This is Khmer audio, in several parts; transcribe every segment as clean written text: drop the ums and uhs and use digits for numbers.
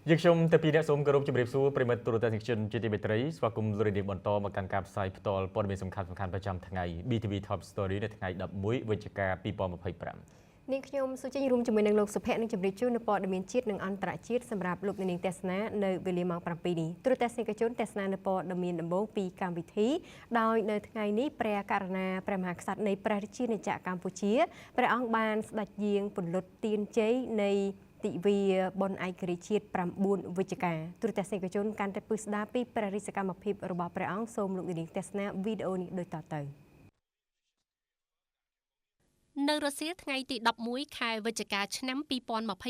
យើងខ្ញុំទៅពីអ្នកសូមគោរពជម្រាបសួរប្រិយមិត្តទូរទស្សនិកជនជាទីមេត្រីស្វាគមន៍លោកនាងបន្តមកកាន់ការផ្សាយផ្ទាល់ព័ត៌មានសំខាន់សំខាន់ប្រចាំថ្ងៃ BTV Top Story នៅថ្ងៃ11វិច្ឆិកា2025។ នាងខ្ញុំសុជីរួមជាមួយនឹងលោកសុភ័ក្រនឹងជម្រាបជូននៅព័ត៌មានជាតិនិងអន្តរជាតិសម្រាប់លោកនាងទស្សនានៅវេលាម៉ោង7នេះ។ទូរទស្សនិកជនទស្សនានៅព័ត៌មានដំបូងពីកម្មវិធីដោយនៅថ្ងៃនេះព្រះករុណាព្រះមហាក្សត្រនៃព្រះរាជាណាចក្រកម្ពុជាព្រះអង្គបានស្ដេចយាងពន្លត់ទៀនជ័យនៃទិវាបុណ្យឯករាជ្យជាតិ9វិច្ឆិកា។ទូរទស្សនិកជនកាន់តែពឹស្ដាពីព្រះរាជសកម្មភាពរបស់ព្រះអង្គសូមលោកនាងទស្សនាវីដេអូនេះដូចតទៅ។ នៅរសៀលថ្ងៃទី11ខែវិច្ឆិកាឆ្នាំ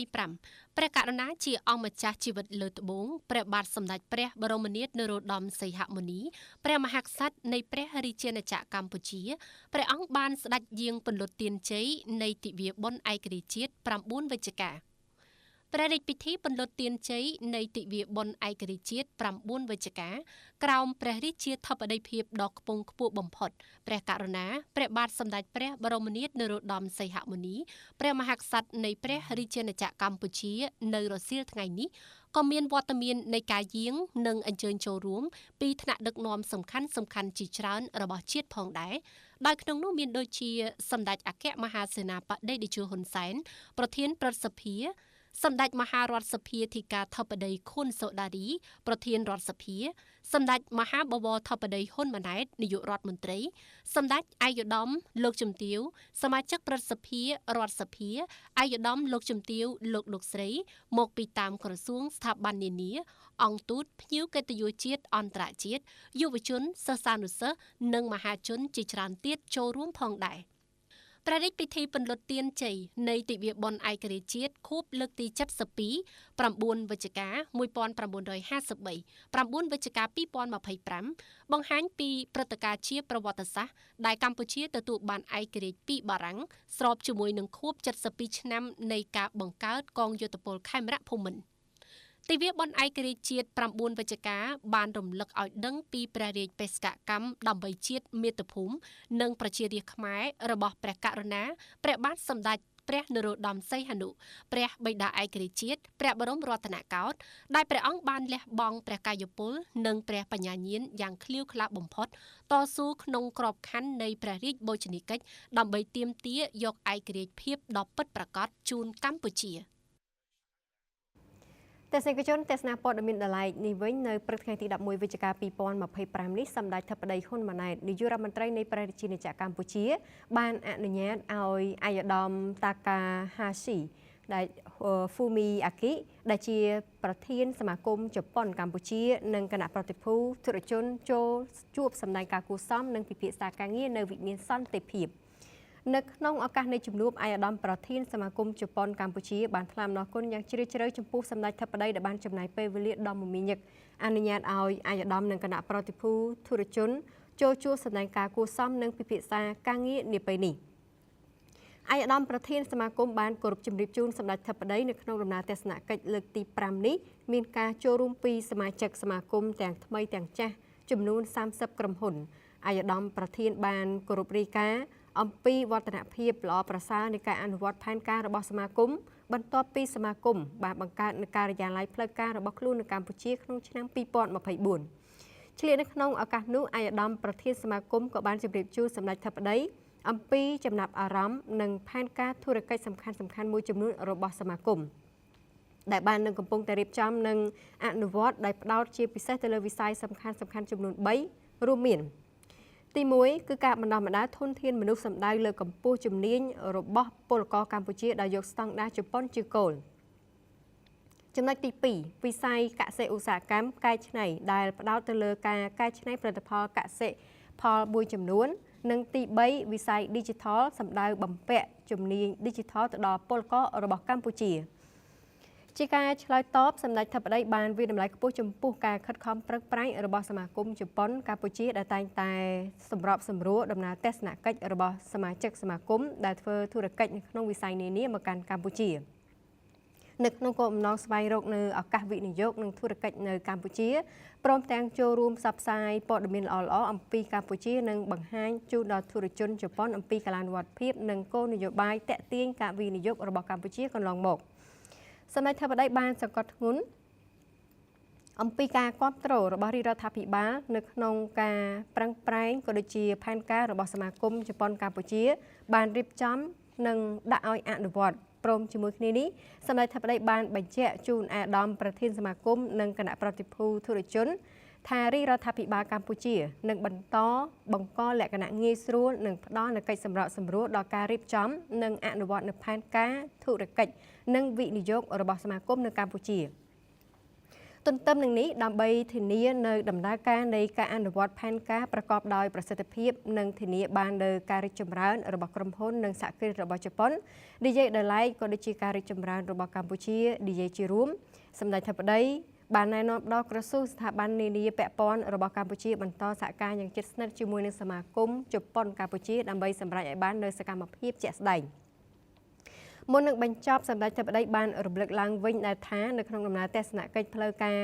2025ព្រះករុណាជាអង្គម្ចាស់ជីវិតលើត្បូងព្រះបាទសម្ដេចព្រះបរមនាថនរោត្តមសីហមុនីព្រះមហាក្សត្រនៃព្រះរាជាណាចក្រកម្ពុជាព្រះអង្គបានស្ដេចយាងពន្លត់ទៀនជ័យនៃទិវាបុណ្យឯករាជ្យជាតិ9វិច្ឆិកា។ព្រះរាជពិធីពន្លត់ទៀនជ័យនៃទិវាបុណ្យឯករាជ្យជាតិ9វិច្ឆិកាក្រោមព្រះរាជាធិបតីភាពដ៏ខ្ពង់ខ្ពស់បំផុតព្រះករុណាព្រះបាទសម្ដេចព្រះបរមនាថនរោត្តមសីហមុនីព្រះមហាក្សត្រនៃព្រះរាជាណាចក្រកម្ពុជានៅរសៀលថ្ងៃនេះក៏មានវត្តមាននៃការយាងនិងអញ្ជើញចូលរួមពីថ្នាក់ដឹកនាំសំខាន់សំខាន់ជាច្រើនរបស់ជាតិផងដែរដោយក្នុងនោះមានដូចជាសម្ដេចអគ្គមហាសេនាបតីតេជោហ៊ុនសែនប្រធានព្រឹទ្ធសភាសម្ដេចមហារដ្ឋសភាធិការធិបតីខុនសូដារីប្រធានរដ្ឋសភាសម្ដេចមហាបវរធិបតីហ៊ុនម៉ាណែតនាយករដ្ឋមន្ត្រីសម្ដេចឯកឧត្តមលោកជំទាវសមាជិកព្រឹទ្ធសភារដ្ឋសភាឯកឧត្តមលោកជំទាវលោកលោកស្រីមកពីតាមក្រសួងស្ថាប័ននានាអង្គទូតភ្ញៀវកិត្តិយសជាតិអន្តរជាតិយុវជនសិស្សានុសិស្សនិងមហាជនជាច្រើនទៀតចូលរួមផងដែរ។ ព្រះរាជពិធីពន្លត់ទៀនជ័យនៃទិវាបុណ្យឯករាជ្យជាតិខួបលើកទី72 9វិច្ឆិកា1953 9វិច្ឆិកា2025បង្ហាញពីព្រឹត្តិការណ៍ជាប្រវត្តិសាស្ត្រដែលកម្ពុជាទទួលបានឯករាជ្យពីបារាំងស្របជាមួយនឹងខួប72ឆ្នាំនៃការបង្កើតកងយោធពលខេមរៈភូមិន្ទ។ ទិវាបុណ្យឯករាជ្យជាតិ9វិច្ឆិកាបានរំលឹកឲ្យដឹងពីព្រះរាជបេសកកម្មដើម្បីជាតិមាតុភូមិនិងប្រជារាស្ត្រខ្មែររបស់ព្រះករុណាព្រះបាទសម្ដេចព្រះនរោត្តមសីហនុព្រះបិតាឯករាជ្យជាតិព្រះបរមរតនកោដ្ឋដែលព្រះអង្គបានលះបង់ព្រះកាយពលនិងព្រះបញ្ញាញាណយ៉ាងឃ្លាវខ្លាបំផុតតស៊ូក្នុងក្របខ័ណ្ឌនៃព្រះរាជបូជនីយកិច្ចដើម្បីទាមទារយកឯករាជ្យភាពដ៏ពិតប្រាកដជូនកម្ពុជា។ ទស្សនិកជនទស្សនាព័ត៌មានដឡែកនេះវិញនៅព្រឹកថ្ងៃទី11វិច្ឆិកា2025នេះសម្ដេចធិបតីហ៊ុនម៉ាណែតនាយករដ្ឋមន្ត្រីនៃព្រះរាជាណាចក្រកម្ពុជាបានអនុញ្ញាតឲ្យឯកឧត្តមតាកាហាស៊ីដែលហ្វូមីអាគិដែលជាប្រធានសមាគមជប៉ុនកម្ពុជានិងគណៈប្រតិភូធុរជនចូលជួបសម្ដែងការគួរសមនិងពិភាក្សាការងារនៅវិមានសន្តិភាព។ នៅក្នុងឱកាសនៃជំនួបឯកឧត្តមប្រធានសមាគមជប៉ុនកម្ពុជាបានថ្លែងអំណរគុណយ៉ាងជ្រាលជ្រៅចំពោះសម្ដេចធិបតីដែលបានចំណាយពេលវេលាដ៏មមាញឹកអនុញ្ញាតឲ្យឯកឧត្តមនិងគណៈប្រតិភូធុរជនចូលជួបសម្ដែងការគួរសមនិងពិភាក្សាការងារនាពេលនេះ។ឯកឧត្តមប្រធានសមាគមបានគោរពជម្រាបជូនសម្ដេចធិបតីនៅក្នុងដំណើរទស្សនកិច្ចលើកទី5នេះមានការចូលរួមពីសមាជិកសមាគមទាំងថ្មីទាំងចាស់ចំនួន30ក្រុមហ៊ុនឯកឧត្តមប្រធានបានគោរពរាយការណ៍អំពីវឌ្ឍនភាពល្អប្រសើរនៃការអនុវត្តផែនការរបស់សមាគមបន្ទាប់ពីសមាគមបានបង្កើតនូវការិយាល័យផ្លូវការរបស់ខ្លួននៅកម្ពុជាក្នុងឆ្នាំ2024ឆ្លៀតនៅក្នុងឱកាសនោះឯកឧត្តមប្រធានសមាគមក៏បានជម្រាបជូនសម្ដេចធិបតីអំពីចំណាប់អារម្មណ៍និងផែនការធុរកិច្ចសំខាន់ៗមួយចំនួនរបស់សមាគមដែលបាននឹងកំពុងតែរៀបចំនិងអនុវត្តដោយផ្ដោតជាពិសេសទៅលើវិស័យសំខាន់ៗចំនួន3រួមមានទី1គឺការបណ្ដុះបណ្ដាលធនធានមនុស្សសម្ដៅលើកម្ពស់ជំនាញរបស់ពលករកម្ពុជាដោយយកស្តង់ដារជប៉ុនជាគោលចំណុចទី2វិស័យកសិឧស្សាហកម្មកែច្នៃដែលផ្ដោតទៅលើការកែច្នៃផលិតផលកសិផលមួយចំនួននិងទី3វិស័យ Digital សម្ដៅបំពាក់ជំនាញ Digital ទៅដល់ពលកររបស់កម្ពុជាជាការឆ្លើយតបសម្ដេចធិបតីបានវាយតម្លៃខ្ពស់ចំពោះការខិតខំប្រឹងប្រែងរបស់សមាគមជប៉ុនកម្ពុជាដែលតែងតែសម្របសម្រួលដំណើរទស្សនកិច្ចរបស់សមាជិកសមាគមដែលធ្វើធុរកិច្ចនៅក្នុងវិស័យនានាមកកាន់កម្ពុជានៅក្នុងគោលបំណងស្វែងរកនៅឱកាសវិនិយោគនិងធុរកិច្ចនៅកម្ពុជាព្រមទាំងចូលរួមផ្សព្វផ្សាយព័ត៌មានល្អៗអំពីកម្ពុជានិងបង្ហាញជូនដល់ធុរជនជប៉ុនអំពីកាលានុវត្តភាពនិងគោលនយោបាយទាក់ទាញការវិនិយោគរបស់កម្ពុជាកន្លងមកសម្ដេចធិបតីបានសង្កត់ធ្ងន់ អំពីការគ្រប់គ្រងរបស់រាជរដ្ឋាភិបាលនៅក្នុងការប្រឹងប្រែងក៏ដូចជាផែនការរបស់សមាគមជប៉ុនកម្ពុជា បានរៀបចំនិងដាក់ឲ្យអនុវត្តព្រមជាមួយគ្នានេះសម្ដេចធិបតីបានបញ្ជាក់ជូនអាដាមប្រធានសមាគមនិងគណៈប្រតិភូធុរជនថារាជរដ្ឋាភិបាលកម្ពុជានឹងបន្តបង្កលក្ខណៈងាយស្រួលនិងផ្ដល់នូវកិច្ចសម្របសម្រួលដល់ការរៀបចំនិងអនុវត្តនូវផែនការធុរកិច្ចនិងវិនិយោគរបស់សមាគមនៅកម្ពុជាទន្ទឹមនឹងនេះដើម្បីធានានៅដំណើរការនៃការអនុវត្តផែនការប្រកបដោយប្រសិទ្ធភាពនិងធានាបាននូវការរីកចម្រើនរបស់ក្រុមហ៊ុននិងសហគ្រាសរបស់ជប៉ុននិយាយដោយឡែកក៏ដូចជាការរីកចម្រើនរបស់កម្ពុជានិយាយជារួមសម្ដេចធិបតីបានណែនាំដល់ក្រសួងស្ថាប័ននានាពាក់ព័ន្ធរបស់កម្ពុជាបន្តសហការយ៉ាងជិតស្និទ្ធជាមួយនឹងសមាគមជប៉ុនកម្ពុជាដើម្បីសម្រេចឲ្យបាននូវសកម្មភាពជាក់ស្ដែងមុននឹងបញ្ចប់សម្ដេចធិបតីបានរំលឹកឡើងវិញដែលថានៅក្នុងដំណើរទស្សនកិច្ចផ្លូវការ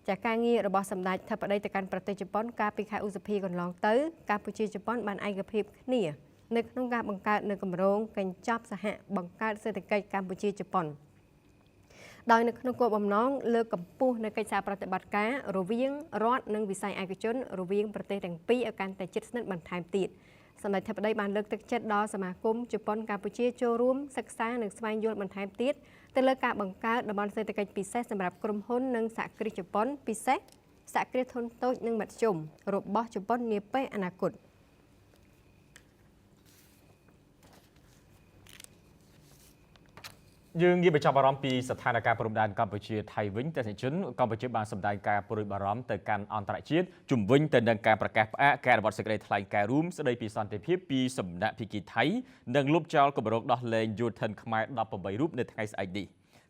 ចាការងាររបស់សម្ដេចធិបតីទៅកាន់ប្រទេសជប៉ុនកាលពីខែឧសភាកន្លងទៅកម្ពុជាជប៉ុនបានឯកភាពគ្នានៅក្នុងការបង្កើតនូវគម្រោងកញ្ចប់សហបង្កើតសេដ្ឋកិច្ចកម្ពុជាជប៉ុនដោយនៅក្នុងគោលបំណងលើកកម្ពស់នូវកិច្ចសហប្រតិបត្តិការរវាងរដ្ឋនិងវិស័យឯកជនរវាងប្រទេសទាំងពីរឲ្យកាន់តែជិតស្និទ្ធបន្ថែមទៀតសម្ដេចធិបតីបានលើកទឹកចិត្តដល់សមាគមជប៉ុនកម្ពុជាចូលរួមសិក្សានិងស្វែងយល់បន្ថែមទៀតទៅលើការបង្កើតតំបន់សេដ្ឋកិច្ចពិសេសសម្រាប់ក្រុមហ៊ុននិងសហគ្រាសជប៉ុនពិសេសសហគ្រាសធុនតូចនិងមធ្យមរបស់ជប៉ុននាពេលអនាគត យើងងាកបញ្ចប់អារម្មណ៍ពីស្ថានភាពព្រំដែនកម្ពុជាថៃវិញទស្សនិកជនកម្ពុជាបានសម្ដែងការព្រួយបារម្ភទៅកាន់អន្តរជាតិជំវិញទៅនឹងការប្រកាសផ្អាកការអនុវត្តសេចក្តីថ្លែងការណ៍រួមស្តីពីសន្តិភាពពីសំណាក់ភាគីថៃនិងលុបចោលគម្រោងដោះលែងយោធិនខ្មែរ18រូបនៅថ្ងៃស្អែកនេះ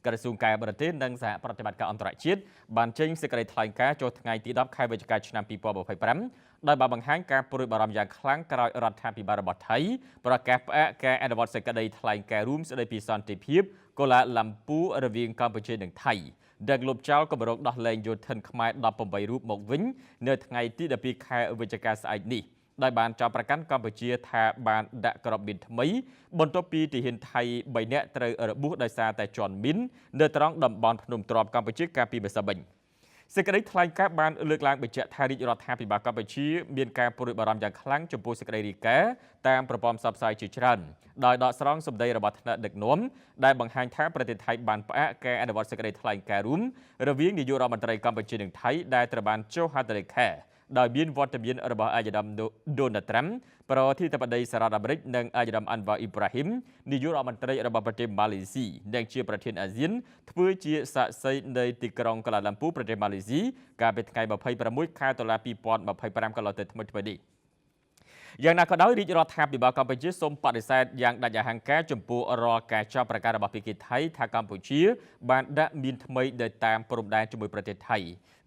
ក្រសួងការបរទេសនិងសហប្រតិបត្តិការអន្តរជាតិបានចេញសេចក្តីថ្លែងការណ៍ចុះថ្ងៃទី10ខែវិច្ឆិកាឆ្នាំ2025ដោយបានបង្ហាញការព្រួយបារម្ភយ៉ាងខ្លាំងក្រោយរដ្ឋាភិបាលរបស់ថៃប្រកាសផ្អាកការអនុវត្តសេចក្តីថ្លែងការណ៍រួមស្តីពីសន្តិភាពកូឡាឡាំពូរវាងកម្ពុជានិងថៃដែលលុបចោលគម្រោងដោះលែងយោធិនខ្មែរ18រូបមកវិញនៅថ្ងៃទី12ខែវិច្ឆិកាស្អែកនេះដោយបានចោទប្រកាន់កម្ពុជាថាបានដាក់ក្របមីនថ្មីបន្ទាប់ពីទាហានថៃ3នាក់ត្រូវរបួសដោយសារតែជាន់មីននៅត្រង់តំបន់ភ្នំទ្របកម្ពុជាកាលពីម្សិលមិញសេចក្តីថ្លែងការណ៍បានលើកឡើងបញ្ជាក់ថារាជរដ្ឋាភិបាលកម្ពុជាមានការព្រួយបារម្ភយ៉ាងខ្លាំងចំពោះសេចក្តីរាយការណ៍តាមប្រព័ន្ធផ្សព្វផ្សាយជាច្រើនដោយដកស្រង់សម្ដីរបស់ថ្នាក់ដឹកនាំដែលបង្ហាញថាប្រទេសថៃបានផ្អាកការអនុវត្តសេចក្តីថ្លែងការណ៍រួមរវាងនាយករដ្ឋមន្ត្រីកម្ពុជានិងថៃដែលត្រូវបានចុះហត្ថលេខាដោយមានវត្តមានរបស់អាយដាមដូណាល់ត្រាំប្រធានាធិបតីសហរដ្ឋអាមេរិកនិងអាយដាមអាន់វ៉ាអ៊ីប្រាហ៊ីមនាយករដ្ឋមន្ត្រីរបស់ប្រទេសម៉ាឡេស៊ីនិងជាប្រធានអាស៊ានធ្វើជាសាក្សីនៃទីក្រុងកូឡាឡាំពូប្រទេសម៉ាឡេស៊ីកាលពីថ្ងៃ26ខែតុលា2025កន្លងទៅថ្មីៗនេះយ៉ាងណាក៏ដោយរាជរដ្ឋាភិបាលកម្ពុជាសូមបដិសេធយ៉ាងដាច់អហង្ការចំពោះរាល់ការចោទប្រកាន់របស់ភាគីថៃថាកម្ពុជាបានដាក់មីនថ្មីនៅតាមព្រំដែនជាមួយប្រទេសថៃ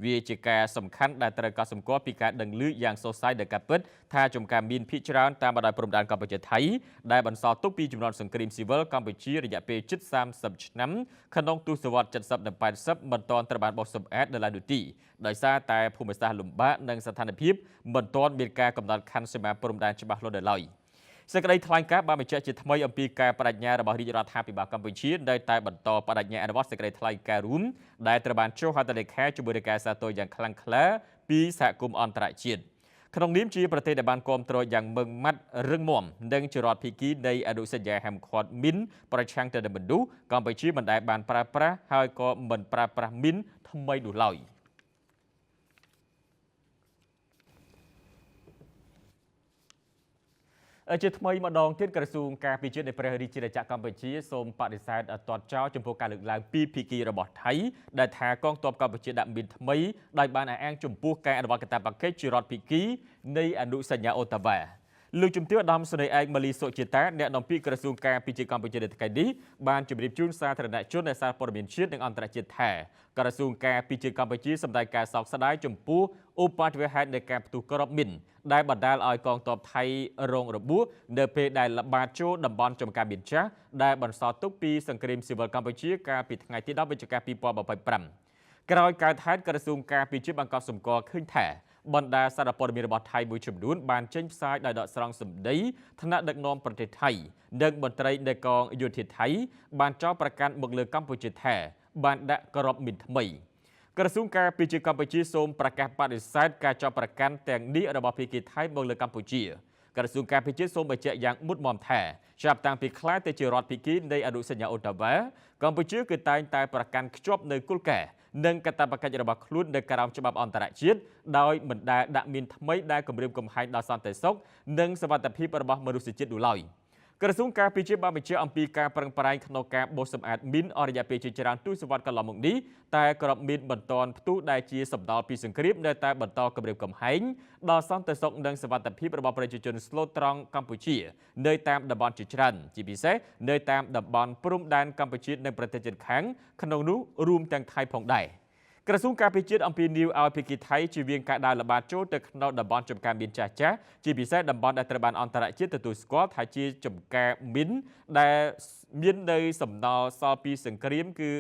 វាជាការសំខាន់ដែលត្រូវកត់សម្គាល់ពីការដឹងឮយ៉ាងសុសសាយដោយការពិតថាចំការមានភាគច្រើនតាមបណ្ដោយព្រំដែនកម្ពុជាថៃដែលបន្សល់ទុកពីជំនាន់សង្គ្រាមស៊ីវិលកម្ពុជារយៈពេលជិត30ឆ្នាំក្នុងទសវត្ស70និង80មិនទាន់ត្រូវបានបោសសម្អាតនៅឡើយនោះទេដោយសារតែភូមិសាស្ត្រលំបាកនិងស្ថានភាពមិនទាន់មានការកំណត់ខណ្ឌសីមាព្រំដែនច្បាស់លាស់នៅឡើយសេចក្តីថ្លែងការណ៍បានបញ្ជាក់ជាថ្មីអំពីការបដិញ្ញារបស់រាជរដ្ឋាភិបាលកម្ពុជានៅតែបន្តបដិញ្ញាអនុវត្តសេចក្តីថ្លែងការណ៍រួមដែលត្រូវបានចុះហត្ថលេខាជាមួយនឹងការសាទរយ៉ាងខ្លាំងក្លាពីសហគមន៍អន្តរជាតិក្នុងនាមជាប្រទេសដែលបានគាំទ្រយ៉ាងម៉ឺងម៉ាត់រឹងមាំនិងជារដ្ឋភាគីនៃអនុសញ្ញាហាមឃាត់មីនប្រឆាំងទៅនឹងមនុស្សកម្ពុជាមិនដែលបានប្រើប្រាស់ហើយក៏មិនប្រើប្រាស់មីនថ្មីនោះឡើយជាថ្មីម្ដងទៀតក្រសួងការពារជាតិនៃព្រះរាជាណាចក្រកម្ពុជាសូមបដិសេធទាត់ចោលចំពោះការលើកឡើងពីភាគីរបស់ថៃដែលថាកងទ័ពកម្ពុជាដាក់មីនថ្មីដោយបានអះអាងចំពោះការអនុវត្តកាតព្វកិច្ចជារដ្ឋភាគីនៃអនុសញ្ញាអូតាវ៉ាលោកជំទាវឧត្តមសេនីយ៍ឯកម៉ាលីសុជាតាអ្នកនាំពាក្យក្រសួងការពារជាតិកម្ពុជានៅថ្ងៃនេះបានជម្រាបជូនសាធារណជនและសារព័ត៌មានជាតិនិងអន្តរជាតិថាក្រសួងការពារជាតិកម្ពុជាសម្ដែងការសោកស្ដាយចំពោះឧបទ្ទវហេតុនៃការផ្ទុះគ្រាប់មីនដែលបណ្ដាលឲ្យកងទ័ពថៃរងរបួសនៅពេលដែលល្បាតចូលតំបន់ចំការមានចាស់ដែលបន្សល់ទុកពីសង្គ្រាមស៊ីវិលកម្ពុជាកាលពីថ្ងៃទី10វិច្ឆិកា2025ក្រោយកើតហេតុក្រសួងការពារជាតិបានកត់សម្គាល់ឃើញថាបណ្ដាសារព័ត៌មានរបស់ថៃមួយចំនួនបានចេញផ្សាយដោយដកស្រង់សម្ដីថ្នាក់ដឹកនាំប្រទេសថៃនិងមន្ត្រីនៃកងយោធាថៃបានចោទប្រកាន់មកលើកម្ពុជាថាបានដាក់គ្រាប់មីនថ្មី ក្រសួងការពារជាតិកម្ពុជាសូមប្រកាសបដិសេធការចោទប្រកាន់ទាំងនេះរបស់ភាគីថៃមកលើកម្ពុជាក្រសួងការពារជាតិសូមបញ្ជាក់យ៉ាងមុតមមថាចាប់តាំងពីក្លាយទៅជារដ្ឋភាគីនៃអនុសញ្ញាអូតាវ៉ាកម្ពុជាគឺតែងតែប្រកាន់ខ្ជាប់នៅគោលការណ៍និងកាតព្វកិច្ចរបស់ខ្លួននៅក្រោមច្បាប់អន្តរជាតិដោយមិនដែលដាក់មានថ្មីដែលគំរាមកំហែងដល់សន្តិសុខនិងសុវត្ថិភាពរបស់មនុស្សជាតិនោះឡើយក្រសួងការពារជាតិបានបញ្ជាក់អំពីការប្រឹងប្រែងក្នុងការបោសសម្អាតមីនអស់រយៈពេលជាច្រើនទសវត្សរ៍កន្លងមកនេះតែគ្រាប់មីនមិនទាន់ផ្ទុះដែលជាសម្ដាល់ពីសង្គ្រាមនៅតែបន្តគំរាមកំហែងដល់សន្តិសុខនិងសុវត្ថិភាពរបស់ប្រជាជនស្លូតត្រង់កម្ពុជានៅតាមតំបន់ជាច្រើនជាពិសេសនៅតាមតំបន់ព្រំដែនកម្ពុជានិងប្រទេសជិតខាងក្នុងនោះរួមទាំងថៃផងដែរក្រសួងការពារជាតិអំពាវនាវឲ្យភាគីថៃជៀសវាងការដើរល្បាតចូលទៅក្នុងតំបន់ចំការមីនចាស់ៗជាពិសេសតំបន់ដែលត្រូវបានអន្តរជាតិទទួលស្គាល់ថាជាចំការមីនដែលមាននៅសំណល់សល់ពីសង្គ្រាមគឺ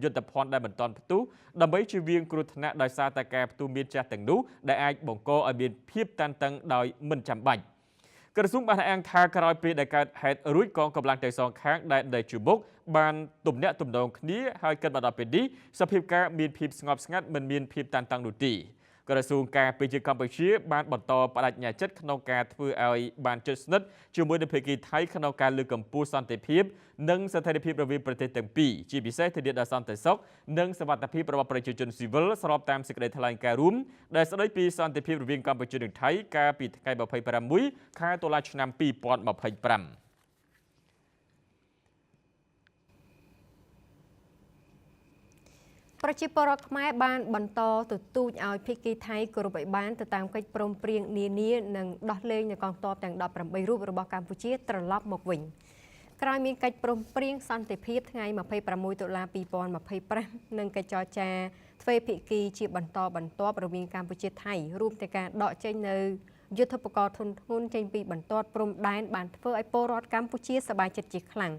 យុទ្ធភណ្ឌដែលមិនទាន់ផ្ទុះដើម្បីជៀសវាងគ្រោះថ្នាក់ដោយសារតែការផ្ទុះមីនចាស់ទាំងនោះដែលអាចបង្កឲ្យមានភាពតានតឹងដោយមិនចាំបាច់ក្រសួងបានអាងថាក្រោយពេលដែលកើតហេតុរួចកងកម្លាំងទាំងសងខាងដែលនៅជួរមុខបានទំនាក់ទំនងគ្នាហើយគិតមកដល់ពេលនេះសភាពការមានភាពស្ងប់ស្ងាត់មិនមានភាពតានតឹងនោះទេក្រសួងការពារជាតិកម្ពុជាបានបន្តបដិញ្ញាចិត្តក្នុងការធ្វើឲ្យបានជិតស្និទ្ធជាមួយនឹងភាគីថៃក្នុងការលើកកម្ពស់សន្តិភាពនិងស្ថិរភាពរវាងប្រទេសទាំងពីរជាពិសេសធានាដល់សន្តិសុខនិងសុវត្ថិភាពរបស់ប្រជាជនស៊ីវិលស្របតាមសេចក្តីថ្លែងការណ៍រួមដែលស្តីពីសន្តិភាពរវាងកម្ពុជានិងថៃកាលពីថ្ងៃ26ខែតុលាឆ្នាំ2025ប្រជាពលរដ្ឋខ្មែរបានបន្តទទូចឲ្យភាគីថៃគោរពឲ្យបានទៅតាមកិច្ចព្រមព្រៀងនានានិងដោះលែងនូវកងទ័ពទាំង18រូបរបស់កម្ពុជាត្រឡប់មកវិញក្រោយមានកិច្ចព្រមព្រៀងសន្តិភាពថ្ងៃ26តុលា2025និងកិច្ចចរចាទ្វេភាគីជាបន្តបន្ទាប់រវាងកម្ពុជាថៃរួមទាំងការដកចេញនៅយុទ្ធភករធនធ្ងន់ចេញពីបន្ទាត់ព្រំដែនបានធ្វើឲ្យពលរដ្ឋកម្ពុជាសប្បាយចិត្តជាខ្លាំង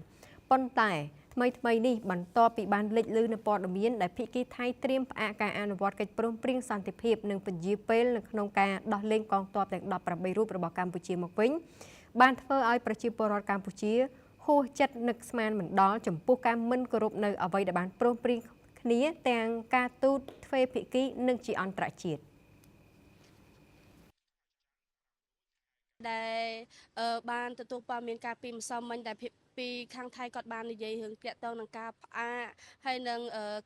ប៉ុន្តែថ្មីៗនេះបន្ទាប់ពីបានលេចលឺនៅព័ត៌មានដែលភាគីថៃត្រៀមផ្អាកការអនុវត្តកិច្ចព្រមព្រៀងសន្តិភាពនិងពន្យាពេលនៅក្នុងការដោះលែងកងទ័ពទាំង18រូបរបស់កម្ពុជាមកវិញបានធ្វើឲ្យប្រជាពលរដ្ឋកម្ពុជាហួសចិត្តនឹកស្មានមិនដល់ចំពោះការមិនគោរពនៅអ្វីដែលបានព្រមព្រៀងគ្នាទាំងការទូតទ្វេភាគីនិងជាអន្តរជាតិ ដែលបានទទួលព័ត៌មានការពីម្សិលមិញដែលពីខាងថៃគាត់បាននិយាយរឿងទាក់ទងនឹងការផ្អាកហើយនឹង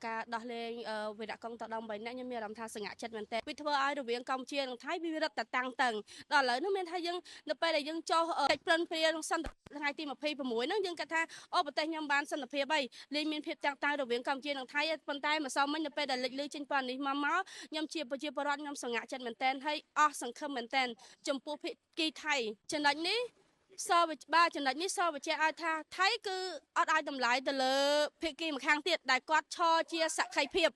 ការដោះលែងវីរៈកងទ័ព18នាក់ខ្ញុំមានអារម្មណ៍ថាសង្ហាចិត្តមែនទែនវាធ្វើឲ្យរវាងកម្ពុជានិងថៃវារឹតតែតាំងតឹងដល់ឥឡូវនេះមានថាយើងនៅពេលដែលយើងចុះកិច្ចព្រមព្រៀងសន្តិថ្ងៃទី26ហ្នឹងយើងគិតថាអូប្រទេសខ្ញុំបានសន្តិភាពហើយលែងមានភាពតាំងតឹងរវាងកម្ពុជានិងថៃប៉ុន្តែម្សិលមិញនៅពេលដែលលេចលឺចេញព័ត៌នេះមកខ្ញុំជាប្រជាពលរដ្ឋខ្ញុំសង្ហាចិត្តមែនទែនហើយអស់សង្ឃឹមមែនទែនចំពោះភាគីថៃចំណុចនេះសវិបាចំណុចនេះសវិជាឲ្យថាថៃគឺអត់ឲ្យតម្លៃទៅលើភាគីម្ខាងទៀតដែលគាត់ឈរជាសក្ខីភាព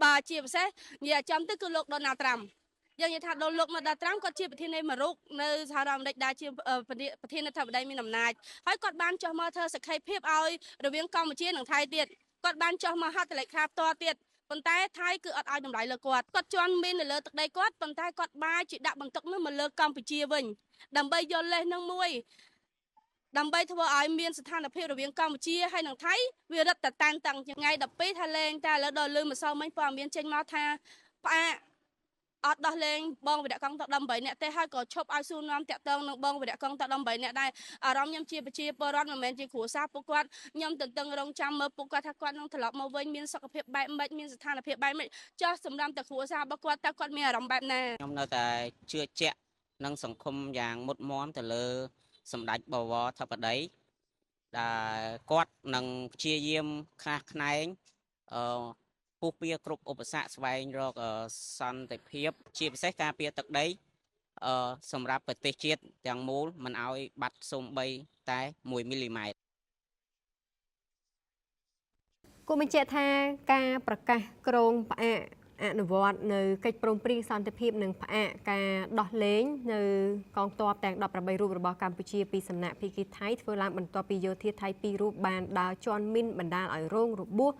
បាទជាពិសេសនិយាយចំទៅគឺលោកដូណាល់ត្រាំយើងនិយាយថាលោកដូណាល់ត្រាំគាត់ជាប្រធានាធិបតីមួយរូបនៅសហរដ្ឋអាមេរិកដែលជាប្រធានាធិបតីមានអំណាចហើយគាត់បានចុះមកធ្វើសក្ខីភាពឲ្យរវាងកម្ពុជានិងថៃទៀតគាត់បានចុះមកហត្ថលេខាផ្ទាល់ទៀតប៉ុន្តែថៃគឺអត់ឲ្យតម្លៃលើគាត់គាត់ជន់មាននៅលើទឹកដីគាត់ប៉ុន្តែគាត់បែរជាដាក់បន្ទុកនោះមកលើកម្ពុជាវិញដើម្បីយកលេសនឹងមួយដើម្បីធ្វើឲ្យមានស្ថានភាពរវាងកម្ពុជាហើយនិងថៃវារឹតតែតានតឹងថ្ងៃ12ថាលែងតែឥឡូវដល់លើម្សិលមិញព័ត៌មានចេញមកថាផ្អាកអត់ដោះលែងបងវីរៈកងទ័ព18នាក់ទេហើយក៏ឈប់ឲ្យសួរនាំតាក់ទងនឹងបងវីរៈកងទ័ព18នាក់ដែរអារម្មណ៍ខ្ញុំជាប្រជាពលរដ្ឋមិនមែនជាគ្រួសារពួកគាត់ខ្ញុំទន្ទឹងរង់ចាំមើលពួកគាត់ថាគាត់នឹងត្រឡប់មកវិញមានសុខភាពបែបម៉េចមានស្ថានភាពបែបម៉េចចោះសម្រាប់តែគ្រួសាររបស់គាត់តើគាត់មានអារម្មណ៍បែបណាខ្ញុំនៅតែជឿជាក់និងសង្គមយ៉ាងមុតមមទៅលើសម្ដេចបវរធិបតីដែលគាត់នឹងព្យាយាមខ្នះខ្នែងពុះពៀគ្រប់ឧបសគ្គស្វែងរកសន្តិភាពជាពិសេសការពារទឹកដីសម្រាប់ប្រទេសជាតិទាំងមូលមិនឲ្យបាត់សូម្បីតែ1មីលីម៉ែត្រគួរបញ្ជាក់ថាការប្រកាសក្រងផ្អាកអនុវត្តនៅកិច្ចព្រមព្រៀងសន្តិភាពនិងផ្អាកការដោះលែងនៅកងទ័ពទាំង18រូបរបស់កម្ពុជាពីសំណាក់ភាគីថៃធ្វើឡើងបន្ទាប់ពីយោធាថៃ2រូបបានដើរជាន់មីនបណ្ដាលឲ្យរងរបួស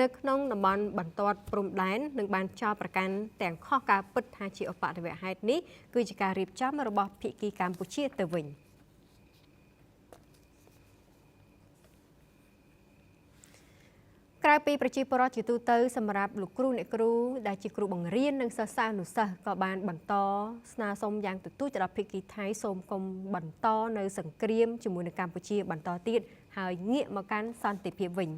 នៅក្នុងតំបន់បន្ទាត់ព្រំដែននិងបានចោទប្រកាន់ទាំងខុសការពិតថាជាឧបទ្ទវហេតុនេះគឺជាការរៀបចំរបស់ភាគីកម្ពុជាទៅវិញ ក្រៅពីប្រជាពលរដ្ឋជាទូទៅសម្រាប់លោកគ្រូអ្នកគ្រូដែលជាគ្រូបង្រៀននិងសិស្សានុសិស្សក៏បានបន្តស្នើសុំយ៉ាងទទូចទៅដល់ភាគីថៃសូមកុំបន្តនៅសង្គ្រាមជាមួយនឹងកម្ពុជាបន្តទៀតហើយងាកមកកាន់សន្តិភាពវិញ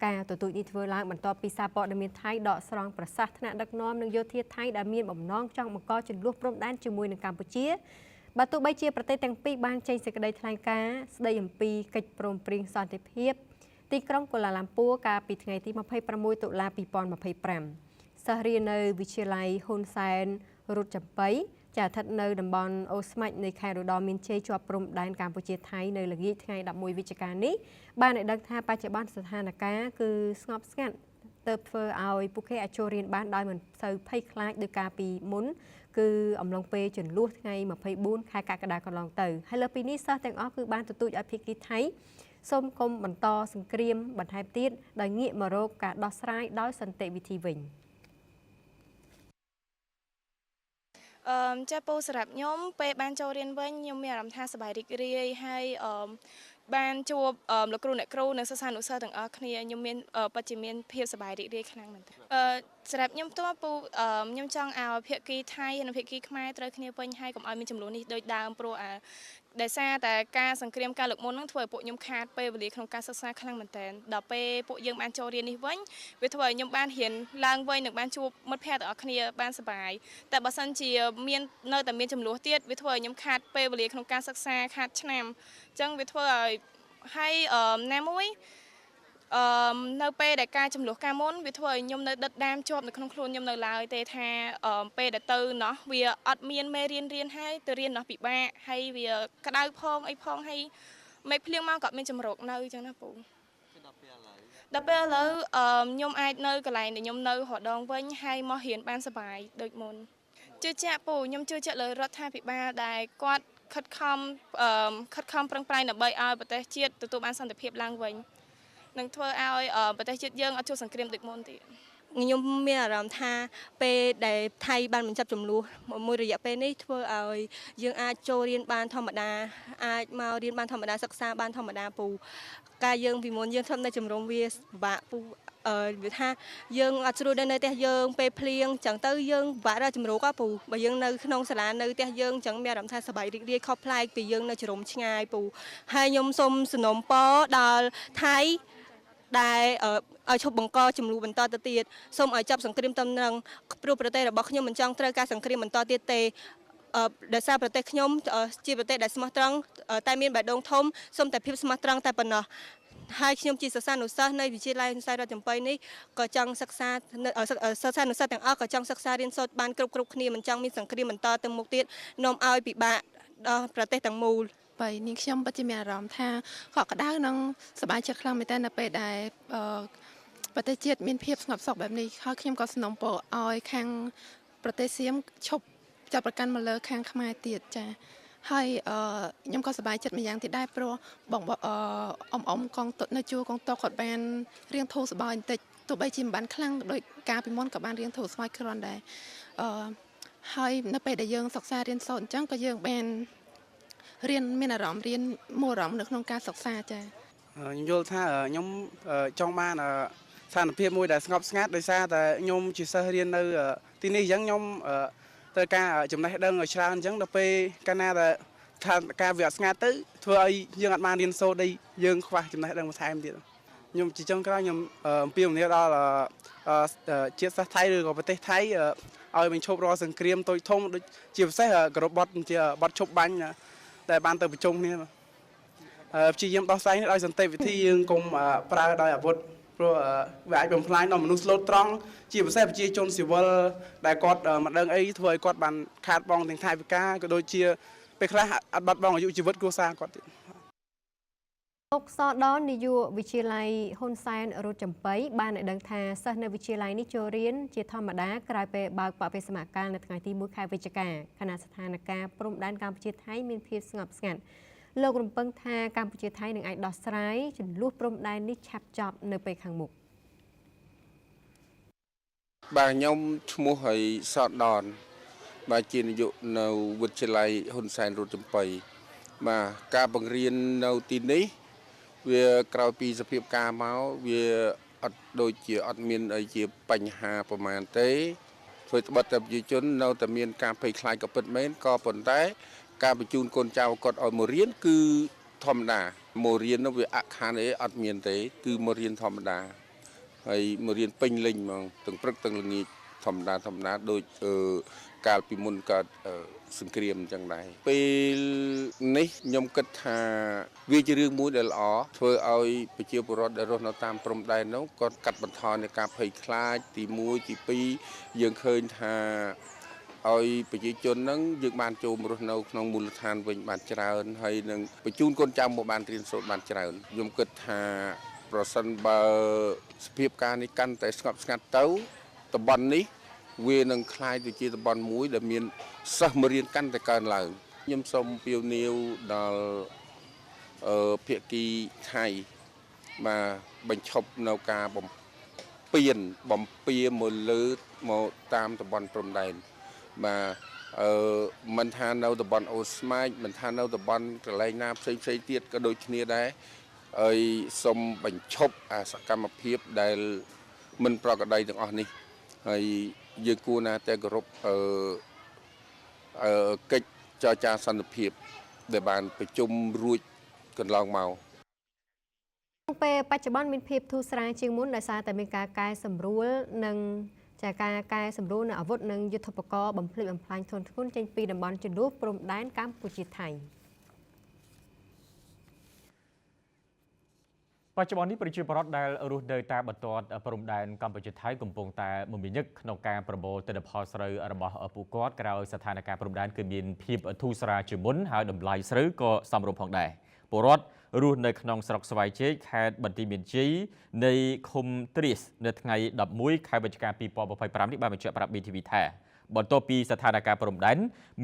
ការទទូចនេះធ្វើឡើងបន្ទាប់ពីសារព័ត៌មានថៃដកស្រង់ប្រសាសន៍ថ្នាក់ដឹកនាំនិងយោធាថៃដែលមានបំណងចង់បង្កជម្លោះព្រំដែនជាមួយនឹងកម្ពុជាបើទោះបីជាប្រទេសទាំងពីរបានចេញសេចក្តីថ្លែងការណ៍ស្តីអំពីកិច្ចព្រមព្រៀងសន្តិភាពទីក្រុងកូឡាឡាំពួរកាលពីថ្ងៃទី26តុលា2025សិស្សរៀននៅវិទ្យាល័យហ៊ុនសែនរុតចំបៃចាស្ថិតនៅតំបន់អូស្មាច់នៃខេត្តឧត្តរមានជ័យជាប់ព្រំដែនកម្ពុជាថៃនៅល្ងាចថ្ងៃ11វិច្ឆិកានេះបានឲ្យដឹងថាបច្ចុប្បន្នស្ថានភាពគឺស្ងប់ស្ងាត់ទើបធ្វើឲ្យពួកគេអាចចូលរៀនបានដោយមិនសូវភ័យខ្លាចដោយកាលពីមុនគឺអំឡុងពេលជន្លោះថ្ងៃ24ខែកក្កដាកន្លងទៅហើយលើពីនេះសិស្សទាំងអស់គឺបានទទូចឲ្យភាគីថៃសូមកុំបន្តសង្គ្រាមបន្ថែមទៀតដោយងាកមករកការដោះស្រាយដោយសន្តិវិធីវិញចាពូសម្រាប់ខ្ញុំពេលបានចូលរៀនវិញខ្ញុំមានអារម្មណ៍ថាសប្បាយរីករាយហើយបានជួបលោកគ្រូអ្នកគ្រូនិងសិស្សានុសិស្សទាំងអស់គ្នាខ្ញុំមានពិតជាមានភាពសប្បាយរីករាយខ្លាំងមែនទែនសម្រាប់ខ្ញុំផ្ទាល់ពូខ្ញុំចង់ឲ្យភាគីថៃនិងភាគីខ្មែរត្រូវគ្នាវិញហើយកុំឲ្យមានចំនួននេះដូចដើមព្រោះដោយសារតែការសង្គ្រាមការលើកមុនហ្នឹងធ្វើឲ្យពួកខ្ញុំខាតពេលវេលាក្នុងការសិក្សាខ្លាំងមែនទែនដល់ពេលពួកយើងបានចូលរៀននេះវិញវាធ្វើឲ្យខ្ញុំបានរៀនឡើងវិញនិងបានជួបមិត្តភ័ក្តិទាំងអស់គ្នាបានសប្បាយតែបើសិនជាមាននៅតែមានចំនួនទៀតវាធ្វើឲ្យខ្ញុំខាតពេលវេលាក្នុងការសិក្សាខាតឆ្នាំអញ្ចឹងវាធ្វើឲ្យហើយណាមួយនៅពេលដែលការចំនួនការមុនវាធ្វើឲ្យខ្ញុំនៅដិតដាមជាប់នៅក្នុងខ្លួនខ្ញុំនៅឡើយទេថាពេលដែលទៅណោះវាអត់មានមេរៀនរៀនហើយទៅរៀនណោះពិបាកហើយវាក្តៅផងអីផងហើយមេឃភ្លៀងមកក៏មានចម្រោកនៅអញ្ចឹងណាពូដល់ពេលឥឡូវខ្ញុំអាចនៅកន្លែងដែលខ្ញុំនៅរដងវិញហើយមករៀនបានសប្បាយដូចមុនជឿជាក់ពូខ្ញុំជឿជាក់លើរដ្ឋាភិបាលដែលគាត់ខិតខំប្រឹងប្រែងដើម្បីឲ្យប្រទេសជាតិទទួលបានសន្តិភាពឡើងវិញនឹងធ្វើឲ្យប្រទេសជាតិយើងអត់ជួបសង្គ្រាមដូចមុនទៀតខ្ញុំមានអារម្មណ៍ថាពេលដែលថៃបានបញ្ចប់ចំនួនមួយរយៈពេលនេះធ្វើឲ្យយើងអាចចូលរៀនបានធម្មតាអាចមករៀនបានធម្មតាសិក្សាបានធម្មតាពូការយើងពីមុនយើងធ្លាប់នៅជំរំវាពិបាកពូវាថាយើងអត់ស្រួលដល់នៅផ្ទះយើងពេលភ្លៀងចឹងទៅយើងពិបាកដល់ជំរកពូបើយើងនៅក្នុងសាលានៅផ្ទះយើងចឹងមានអារម្មណ៍ថាសប្បាយរីករាយខុសប្លែកពីយើងនៅជំរំឆ្ងាយពូហើយខ្ញុំសូមសំណូមពរដល់ថៃដែលឲ្យឈប់បង្កចំនួនបន្តទៅទៀតសូមឲ្យចាប់សង្គ្រាមតំណឹងព្រោះប្រទេសរបស់ខ្ញុំមិនចង់ត្រូវការសង្គ្រាមបន្តទៀតទេដោយសារប្រទេសខ្ញុំជាប្រទេសដែលស្មោះត្រង់តែមានបេះដូងធំសូមតែភាពស្មោះត្រង់តែប៉ុណ្ណោះហើយខ្ញុំជាសិស្សានុសិស្សនៃវិទ្យាល័យហ៊ុនសែនរដ្ឋចំបៃនេះក៏ចង់សិក្សាសិស្សានុសិស្សទាំងអស់ក៏ចង់សិក្សារៀនសូត្របានគ្រប់គ្នាមិនចង់មានសង្គ្រាមបន្តទៅមុខទៀតនាំឲ្យពិបាកដល់ប្រទេសទាំងមូលបីនាងខ្ញុំពិតជាមានអារម្មណ៍ថាកក់ក្ដៅនិងសប្បាយចិត្តខ្លាំងមែនទែននៅពេលដែលប្រទេសជាតិមានភាពស្ងប់សុខបែបនេះហើយខ្ញុំក៏សំណូមពរឲ្យខាងប្រទេសសៀមឈប់ចាត់ប្រកាន់មកលើខាងខ្មែរទៀតចា៎ហើយខ្ញុំក៏សប្បាយចិត្តម្យ៉ាងទៀតដែរព្រោះបងអ៊ំកងតុនៅជួរកងតុគាត់បានរៀងធូរស្បើយបន្តិចទោះបីជាមិនបានខ្លាំងដោយកាលពីមុនក៏បានរៀងធូរស្បើយគ្រាន់ដែរហើយនៅពេលដែលយើងសិក្សារៀនសូត្រអញ្ចឹងក៏យើងបានរៀនមានអារម្មណ៍រៀនមួយអារម្មណ៍នៅក្នុងការសិក្សាចា៎ខ្ញុំយល់ថាខ្ញុំចង់បានស្ថានភាពមួយដែលស្ងប់ស្ងាត់ដោយសារតែខ្ញុំជាសិស្សរៀននៅទីនេះអញ្ចឹងខ្ញុំត្រូវការចំណេះដឹងឲ្យច្រើនអញ្ចឹងដល់ពេលកាលណាដែលស្ថានភាពវាអត់ស្ងាត់ទៅធ្វើឲ្យយើងអត់បានរៀនសូត្រដីយើងខ្វះចំណេះដឹងបន្ថែមទៀតខ្ញុំជាចុងក្រោយខ្ញុំអំពាវនាវដល់ជាតិសាសន៍ថៃឬក៏ប្រទេសថៃឲ្យបញ្ឈប់រាល់សង្គ្រាមតូចធំដូចជាពិសេសគោរពបទជាបទឈប់បាញ់ដែលបានទៅប្រជុំគ្នាព្យាយាមដោះស្រាយនេះដោយសន្តិវិធីយើងកុំប្រើដោយអាវុធព្រោះវាអាចបំផ្លាញដល់មនុស្សស្លូតត្រង់ជាពិសេសប្រជាជនស៊ីវិលដែលគាត់មិនដឹងអីធ្វើឲ្យគាត់បានខាតបង់ទាំងថវិកាក៏ដូចជាពេលខ្លះអត់បាត់បង់អាយុជីវិតគ្រួសារគាត់ទៀតលោកសដននាយកវិទ្យាល័យហ៊ុនសែនរុតចំបៃបានឲ្យដឹងថាសិស្សនៅវិទ្យាល័យនេះចូលរៀនជាធម្មតាក្រោយពេលបើកបវេសមាកាលនៅថ្ងៃទី1ខែវិច្ឆិកាខណៈស្ថានភាពព្រំដែនកម្ពុជាថៃមានភាពស្ងប់ស្ងាត់លោករំពឹងថាកម្ពុជាថៃនឹងអាចដោះស្រាយចំនួនព្រំដែននេះឆាប់ចប់នៅពេលខាងមុខបាទខ្ញុំឈ្មោះហើយសដនបាទជានាយកនៅវិទ្យាល័យហ៊ុនសែនរុតចំបៃបាទការបង្រៀននៅទីនេះវាក្រោយពីសភាពការមកវា អត់ដូចជាអត់មានអីជាបញ្ហាប្រមាណទេធ្វើត្បិតតែប្រជាជននៅតែមានការភ័យខ្លាចក៏ពិតមែនក៏ប៉ុន្តែការបញ្ជូនកូនចៅគាត់ឲ្យមករៀនគឺធម្មតាមករៀននោះវាអខានអីអត់មានទេគឺមករៀនធម្មតាហើយមករៀនពេញលេញហ្មងទាំងព្រឹកទាំងល្ងាចធម្មតាដូចកាលពីមុនកើតសង្គ្រាមអញ្ចឹងដែរពេលនេះខ្ញុំគិតថាវាជារឿងមួយដែលល្អធ្វើឲ្យប្រជាពលរដ្ឋដែលរស់នៅតាមព្រំដែននោះគាត់កាត់បន្ថយនៃការភ័យខ្លាចទី1ទី2យើងឃើញថាឲ្យប្រជាជនហ្នឹងយើងបានចូលមករស់នៅក្នុងមូលដ្ឋានវិញបានច្រើនហើយនឹងបញ្ជូនកូនចៅមកបានរៀនសូត្របានច្រើនខ្ញុំគិតថាប្រសិនបើសភាពការនេះកាន់តែស្ងប់ស្ងាត់ទៅតំបន់នេះវានឹងក្លាយទៅជាតំបន់មួយដែលមានសិស្សមករៀនកាន់តែកើនឡើងខ្ញុំសូមពៀវនាវដល់ភាគីថៃបាទបញ្ឈប់នៅការបំពាមកលើមកតាមតំបន់ព្រំដែនបាទមិនថានៅតំបន់អូស្មាច់មិនថានៅតំបន់កន្លែងណាផ្សេងទៀតក៏ដូចគ្នាដែរហើយសូមបញ្ឈប់អាសកម្មភាពដែលមិនប្រក្រតីទាំងអស់នេះហើយយើងគួរណាតែគោរពកិច្ចចរចាសន្តិភាពដែលបានប្រជុំរួចកន្លងមកពេលបច្ចុប្បន្នមានភាពធូរស្រាលជាងមុនដោយសារតែមានការកែសម្រួលនិងចាការកែសម្រួលនៅអាវុធនិងយុទ្ធភករបំផ្លិចបំផ្លាញធនធ្ងន់ចេញពីតំបន់ជម្លោះព្រំដែនកម្ពុជាថៃបច្ចុប្បន្ននេះប្រជាពលរដ្ឋដែលរស់នៅតាមបន្ទាត់ព្រំដែនកម្ពុជាថៃកំពុងតែមមាញឹកក្នុងការប្រមូលទិន្នផលស្រូវរបស់ពួកគាត់ក្រោយស្ថានភាពព្រំដែនគឺមានភាពធូរស្រាលជាងមុនហើយតម្លៃស្រូវក៏សមរម្យផងដែរពលរដ្ឋរស់នៅក្នុងស្រុកស្វាយជែកខេត្តបន្ទាយមានជ័យនៃឃុំទ្រាសនៅថ្ងៃ11ខែវិច្ឆិកា2025នេះបានបញ្ជាក់ប្រាប់ BTV ថាបន្ទាប់ពីស្ថានភាពព្រំដែន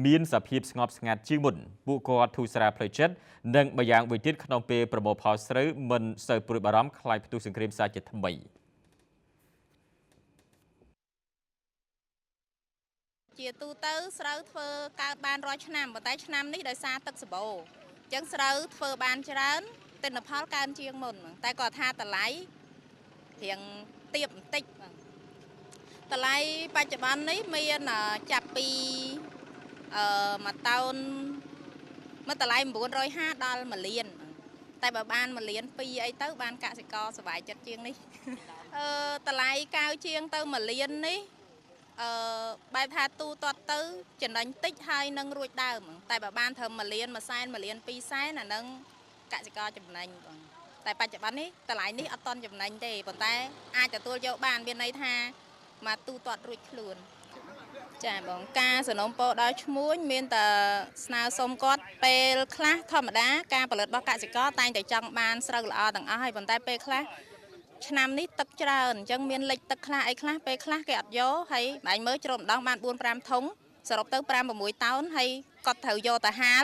មានសភាពស្ងប់ស្ងាត់ជាងមុនពួកគាត់ធូរស្រាលផ្លូវចិត្តនិងម្យ៉ាងវិញទៀតក្នុងពេលប្រមូលផលស្រូវមិនសូវព្រួយបារម្ភខ្លាចផ្ទុះសង្គ្រាមសាជាថ្មីជាទូទៅស្រូវធ្វើកើតបានរាល់ឆ្នាំប៉ុន្តែឆ្នាំនេះដោយសារទឹកសម្បូរអញ្ចឹងស្រូវធ្វើបានច្រើនទិន្នផលកើនជាងមុនតែគាត់ថាតម្លៃរៀងទាបបន្តិចតម្លៃបច្ចុប្បន្ននេះមានចាប់ពីមួយតោនមួយតម្លៃ950ដល់1លានតែបើបាន1លាន2អីទៅបានកសិករសប្បាយចិត្តជាងនេះតម្លៃកៅជាងទៅ1លាននេះបែបថាទូទាត់ទៅចំណេញតិចហើយនឹងរួចដើមតែបើបានត្រឹម1លាន1សែន1លាន2សែនអានឹងកសិករចំណេញបងតែបច្ចុប្បន្ននេះតម្លៃនេះអត់តន់ចំណេញទេប៉ុន្តែអាចទទួលយកបានមានន័យថាមកទូទាត់រួចខ្លួនចាបងការសំណូមពរដល់ឈ្មួញមានតែស្នើសុំគាត់ពេលខ្លះធម្មតាការផលិតរបស់កសិករតែងតែចង់បានស្រូវល្អទាំងអស់ហើយប៉ុន្តែពេលខ្លះឆ្នាំនេះទឹកច្រើនអញ្ចឹងមានលិចទឹកខ្លះអីខ្លះពេលខ្លះគេអត់យកហើយបែងមើលជ្រុំម្ដងបាន4 5ធុងសរុបទៅ5 6តោនហើយគាត់ត្រូវយកទៅហាល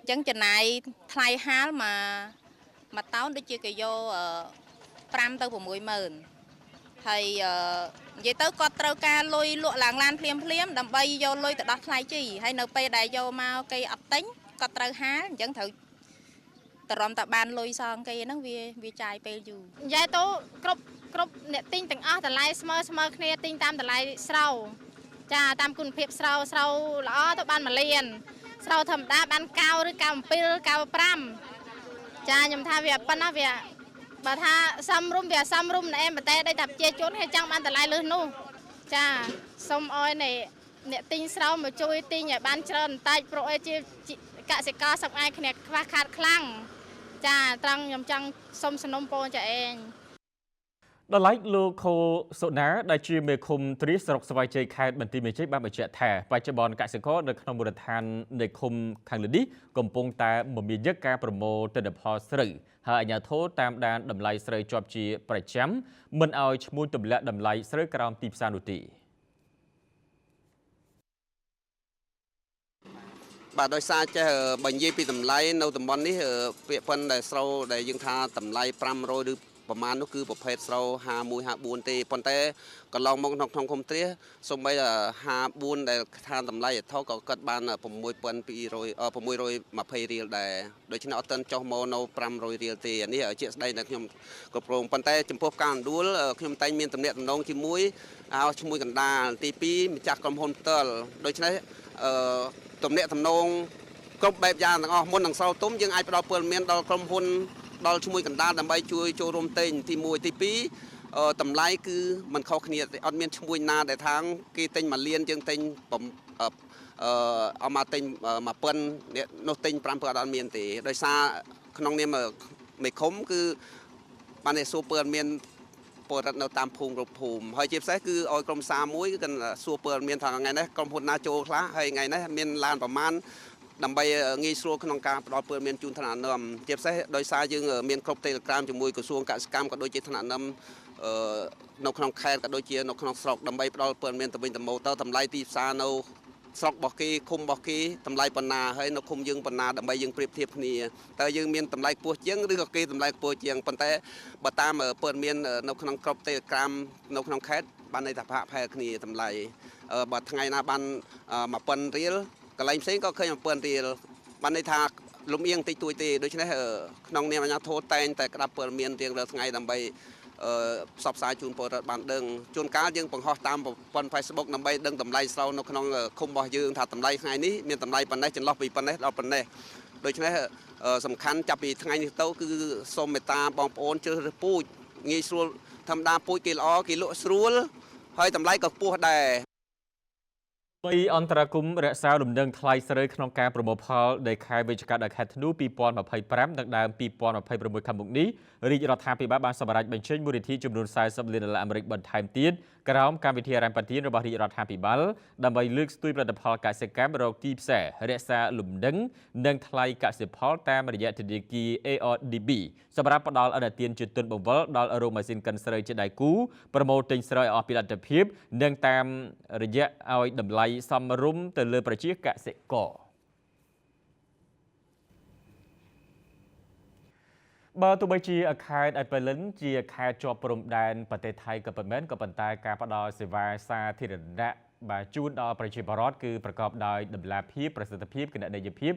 អញ្ចឹងចំណាយថ្លៃហាលមួយតោនដូចជាគេយក5ទៅ6ម៉ឺនហើយនិយាយទៅគាត់ត្រូវការលុយលក់ឡើងឡានភ្លាមភ្លាមដើម្បីយកលុយទៅដោះថ្លៃជីហើយនៅពេលដែលយកមកគេអត់ទិញគាត់ត្រូវហាលអញ្ចឹងត្រូវតរំតែបានលុយសងគេហ្នឹងវាចាយពេលយូរនិយាយទៅគ្រប់អ្នកទិញទាំងអស់តម្លៃស្មើគ្នាទិញតាមតម្លៃស្រូវចាតាមគុណភាពស្រូវល្អទៅបាន1លានស្រូវធម្មតាបាន9ឬ97 95ចាខ្ញុំថាវាប៉ុណ្ណាវាបើថាសំរុំវាសំរុំណែប៉ុន្តែដូចតែប្រជាជនគេចង់បានតម្លៃលើសនោះចាសូមឲ្យអ្នកទិញស្រូវមកជួយទិញឲ្យបានច្រើនបន្តិចព្រោះអីជាកសិករសប្តាហ៍គ្នាខ្វះខាតខ្លាំងចាត្រង់ខ្ញុំចង់សុំសំណូមពរចាឯងដល់ឡែកលោកខូសូណាដែលជាមេឃុំទ្រាសស្រុកស្វាយជ័យខេត្តបន្ទាយមានជ័យបានបញ្ជាក់ថាបច្ចុប្បន្នកសិករនៅក្នុងមូលដ្ឋាននៃឃុំខាងលើនេះកំពុងតែមមាញឹកការប្រមូលទិន្នផលស្រូវហើយអាជ្ញាធរតាមដានតម្លៃស្រូវជាប់ជាប្រចាំមិនឲ្យឈ្មួញទម្លាក់តម្លៃស្រូវក្រោមទីផ្សារនោះទេបាទដោយសារចេះបើនិយាយពីតម្លៃនៅតំបន់នេះពាក្យប៉ុនដែលស្រូវដែលយើងថាតម្លៃ500ឬ ប្រមាណនោះគឺប្រភេទស្រូវ51 54ទេប៉ុន្តែកន្លងមកក្នុងឃុំទ្រាសូម្បី54ដែលឋានតម្លៃអថក៏គាត់បាន6200 620រៀលដែរដូច្នេះអត់ទាន់ចុះមកនៅ500រៀលទេអានេះជាក់ស្ដែងដែលខ្ញុំគ្រប់គ្រងប៉ុន្តែចំពោះការអណ្ដួលខ្ញុំតែងមានទំនាក់ទំនងជាមួយឲ្យឈ្មោះកណ្ដាលទី2ម្ចាស់ក្រុមហ៊ុនផ្ទាល់ដូច្នេះទំនាក់ទំនងគ្រប់បែបយ៉ាងទាំងអស់មុននឹងស្រូវទុំយើងអាចផ្ដល់ព័ត៌មានដល់ក្រុមហ៊ុនដល់ឈ្មោះកណ្ដាលដើម្បីជួយចូលរួមទិញទី1ទី2តម្លៃគឺมันខុសគ្នាអត់មានឈ្មោះណាដែលថាគេទិញ1លានយើងទិញអមកទិញ1000នោះទិញ5000អត់មានទេដោយសារក្នុងនាមមេឃុំគឺបានតែសួរព័ត៌មានពលរដ្ឋនៅតាមភូមិគ្រប់ភូមិហើយជាពិសេសគឺឲ្យក្រុមសារមួយគឺសួរព័ត៌មានថាថ្ងៃនេះក្រុមហ៊ុនណាចូលខ្លះហើយថ្ងៃនេះមានឡានប្រមាណដើម្បីងាយស្រួលក្នុងការផ្ដល់ព័ត៌មានជូនថ្នាក់នាំជាពិសេសដោយសារយើងមានគ្រប់ Telegram ជាមួយក្រសួងកសិកម្មក៏ដូចជាថ្នាក់នាំនៅក្នុងខេត្តក៏ដូចជានៅក្នុងស្រុកដើម្បីផ្ដល់ព័ត៌មានទៅវិញទៅមកទៅតម្លៃទីផ្សារនៅស្រុករបស់គេឃុំរបស់គេតម្លៃប៉ុណ្ណាហើយនៅឃុំយើងប៉ុណ្ណាដើម្បីយើងប្រៀបធៀបគ្នាតើយើងមានតម្លៃខ្ពស់ជាងឬក៏គេតម្លៃខ្ពស់ជាងប៉ុន្តែបើតាមព័ត៌មាននៅក្នុងក្រុម Telegram នៅក្នុងខេត្តបានន័យថាផាកផែលគ្នាតម្លៃបើថ្ងៃណាបាន1000រៀលកន្លែងផ្សេងក៏ឃើញ1000រៀលបានន័យថាលំអៀងតិចតួចទេដូច្នេះក្នុងនាមអាជ្ញាធរតែងតែក្តាប់ព័ត៌មានរៀងរាល់ថ្ងៃដើម្បីផ្សព្វផ្សាយជូនពលរដ្ឋបានដឹងជួនកាលយើងបង្ហោះតាមប្រព័ន្ធ Facebook ដើម្បីដឹងតម្លៃស្រូវនៅក្នុងឃុំរបស់យើងថាតម្លៃថ្ងៃនេះមានតម្លៃប៉ុណ្ណេះចន្លោះពីប៉ុណ្ណេះដល់ប៉ុណ្ណេះដូច្នេះសំខាន់ចាប់ពីថ្ងៃនេះទៅគឺសូមមេត្តាបងប្អូនជ្រើសរើសពូជងាយស្រួលធម្មតាពូជគេល្អគេលក់ស្រួលហើយតម្លៃក៏ខ្ពស់ដែរបីអន្តរាគមរក្សាលំនឹងថ្លៃស្រូវក្នុងការប្រមូលផលនៃខែវិច្ឆិកាដល់ខែធ្នូ2025និងដើម2026ខាងមុខនេះរាជរដ្ឋាភិបាលបានសម្រេចបញ្ចេញមូលនិធិចំនួន40លានដុល្លារអាមេរិកបន្ថែមទៀតក្រោមកម្មវិធីហិរញ្ញប្បទានរបស់រាជរដ្ឋាភិបាលដើម្បីលើកស្ទួយផលិតផលកសិកម្មរកទីផ្សាររក្សាលំនឹងនិងថ្លៃកសិផលតាមរយៈធនាគារ ARDB សម្រាប់ផ្ដល់ឥណទានជាទុនបង្វិលដល់រោងម៉ាស៊ីនកិនស្រូវជាដៃគូប្រមូលទិញស្រូវឲ្យអស់ពីលទ្ធភាពនិងតាមរយៈឲ្យតម្លៃសមរម្យទៅលើប្រជាកសិករបើទោះបីជាខេត្តប៉ៃលិនជាខេត្តជាប់ព្រំដែនប្រទេសថៃក៏ពិតមែនក៏ប៉ុន្តែការផ្ដល់សេវាសាធារណៈបាទជូនដល់ប្រជាពលរដ្ឋគឺប្រកបដោយតម្លាភាពប្រសិទ្ធភាពគណនេយ្យភាព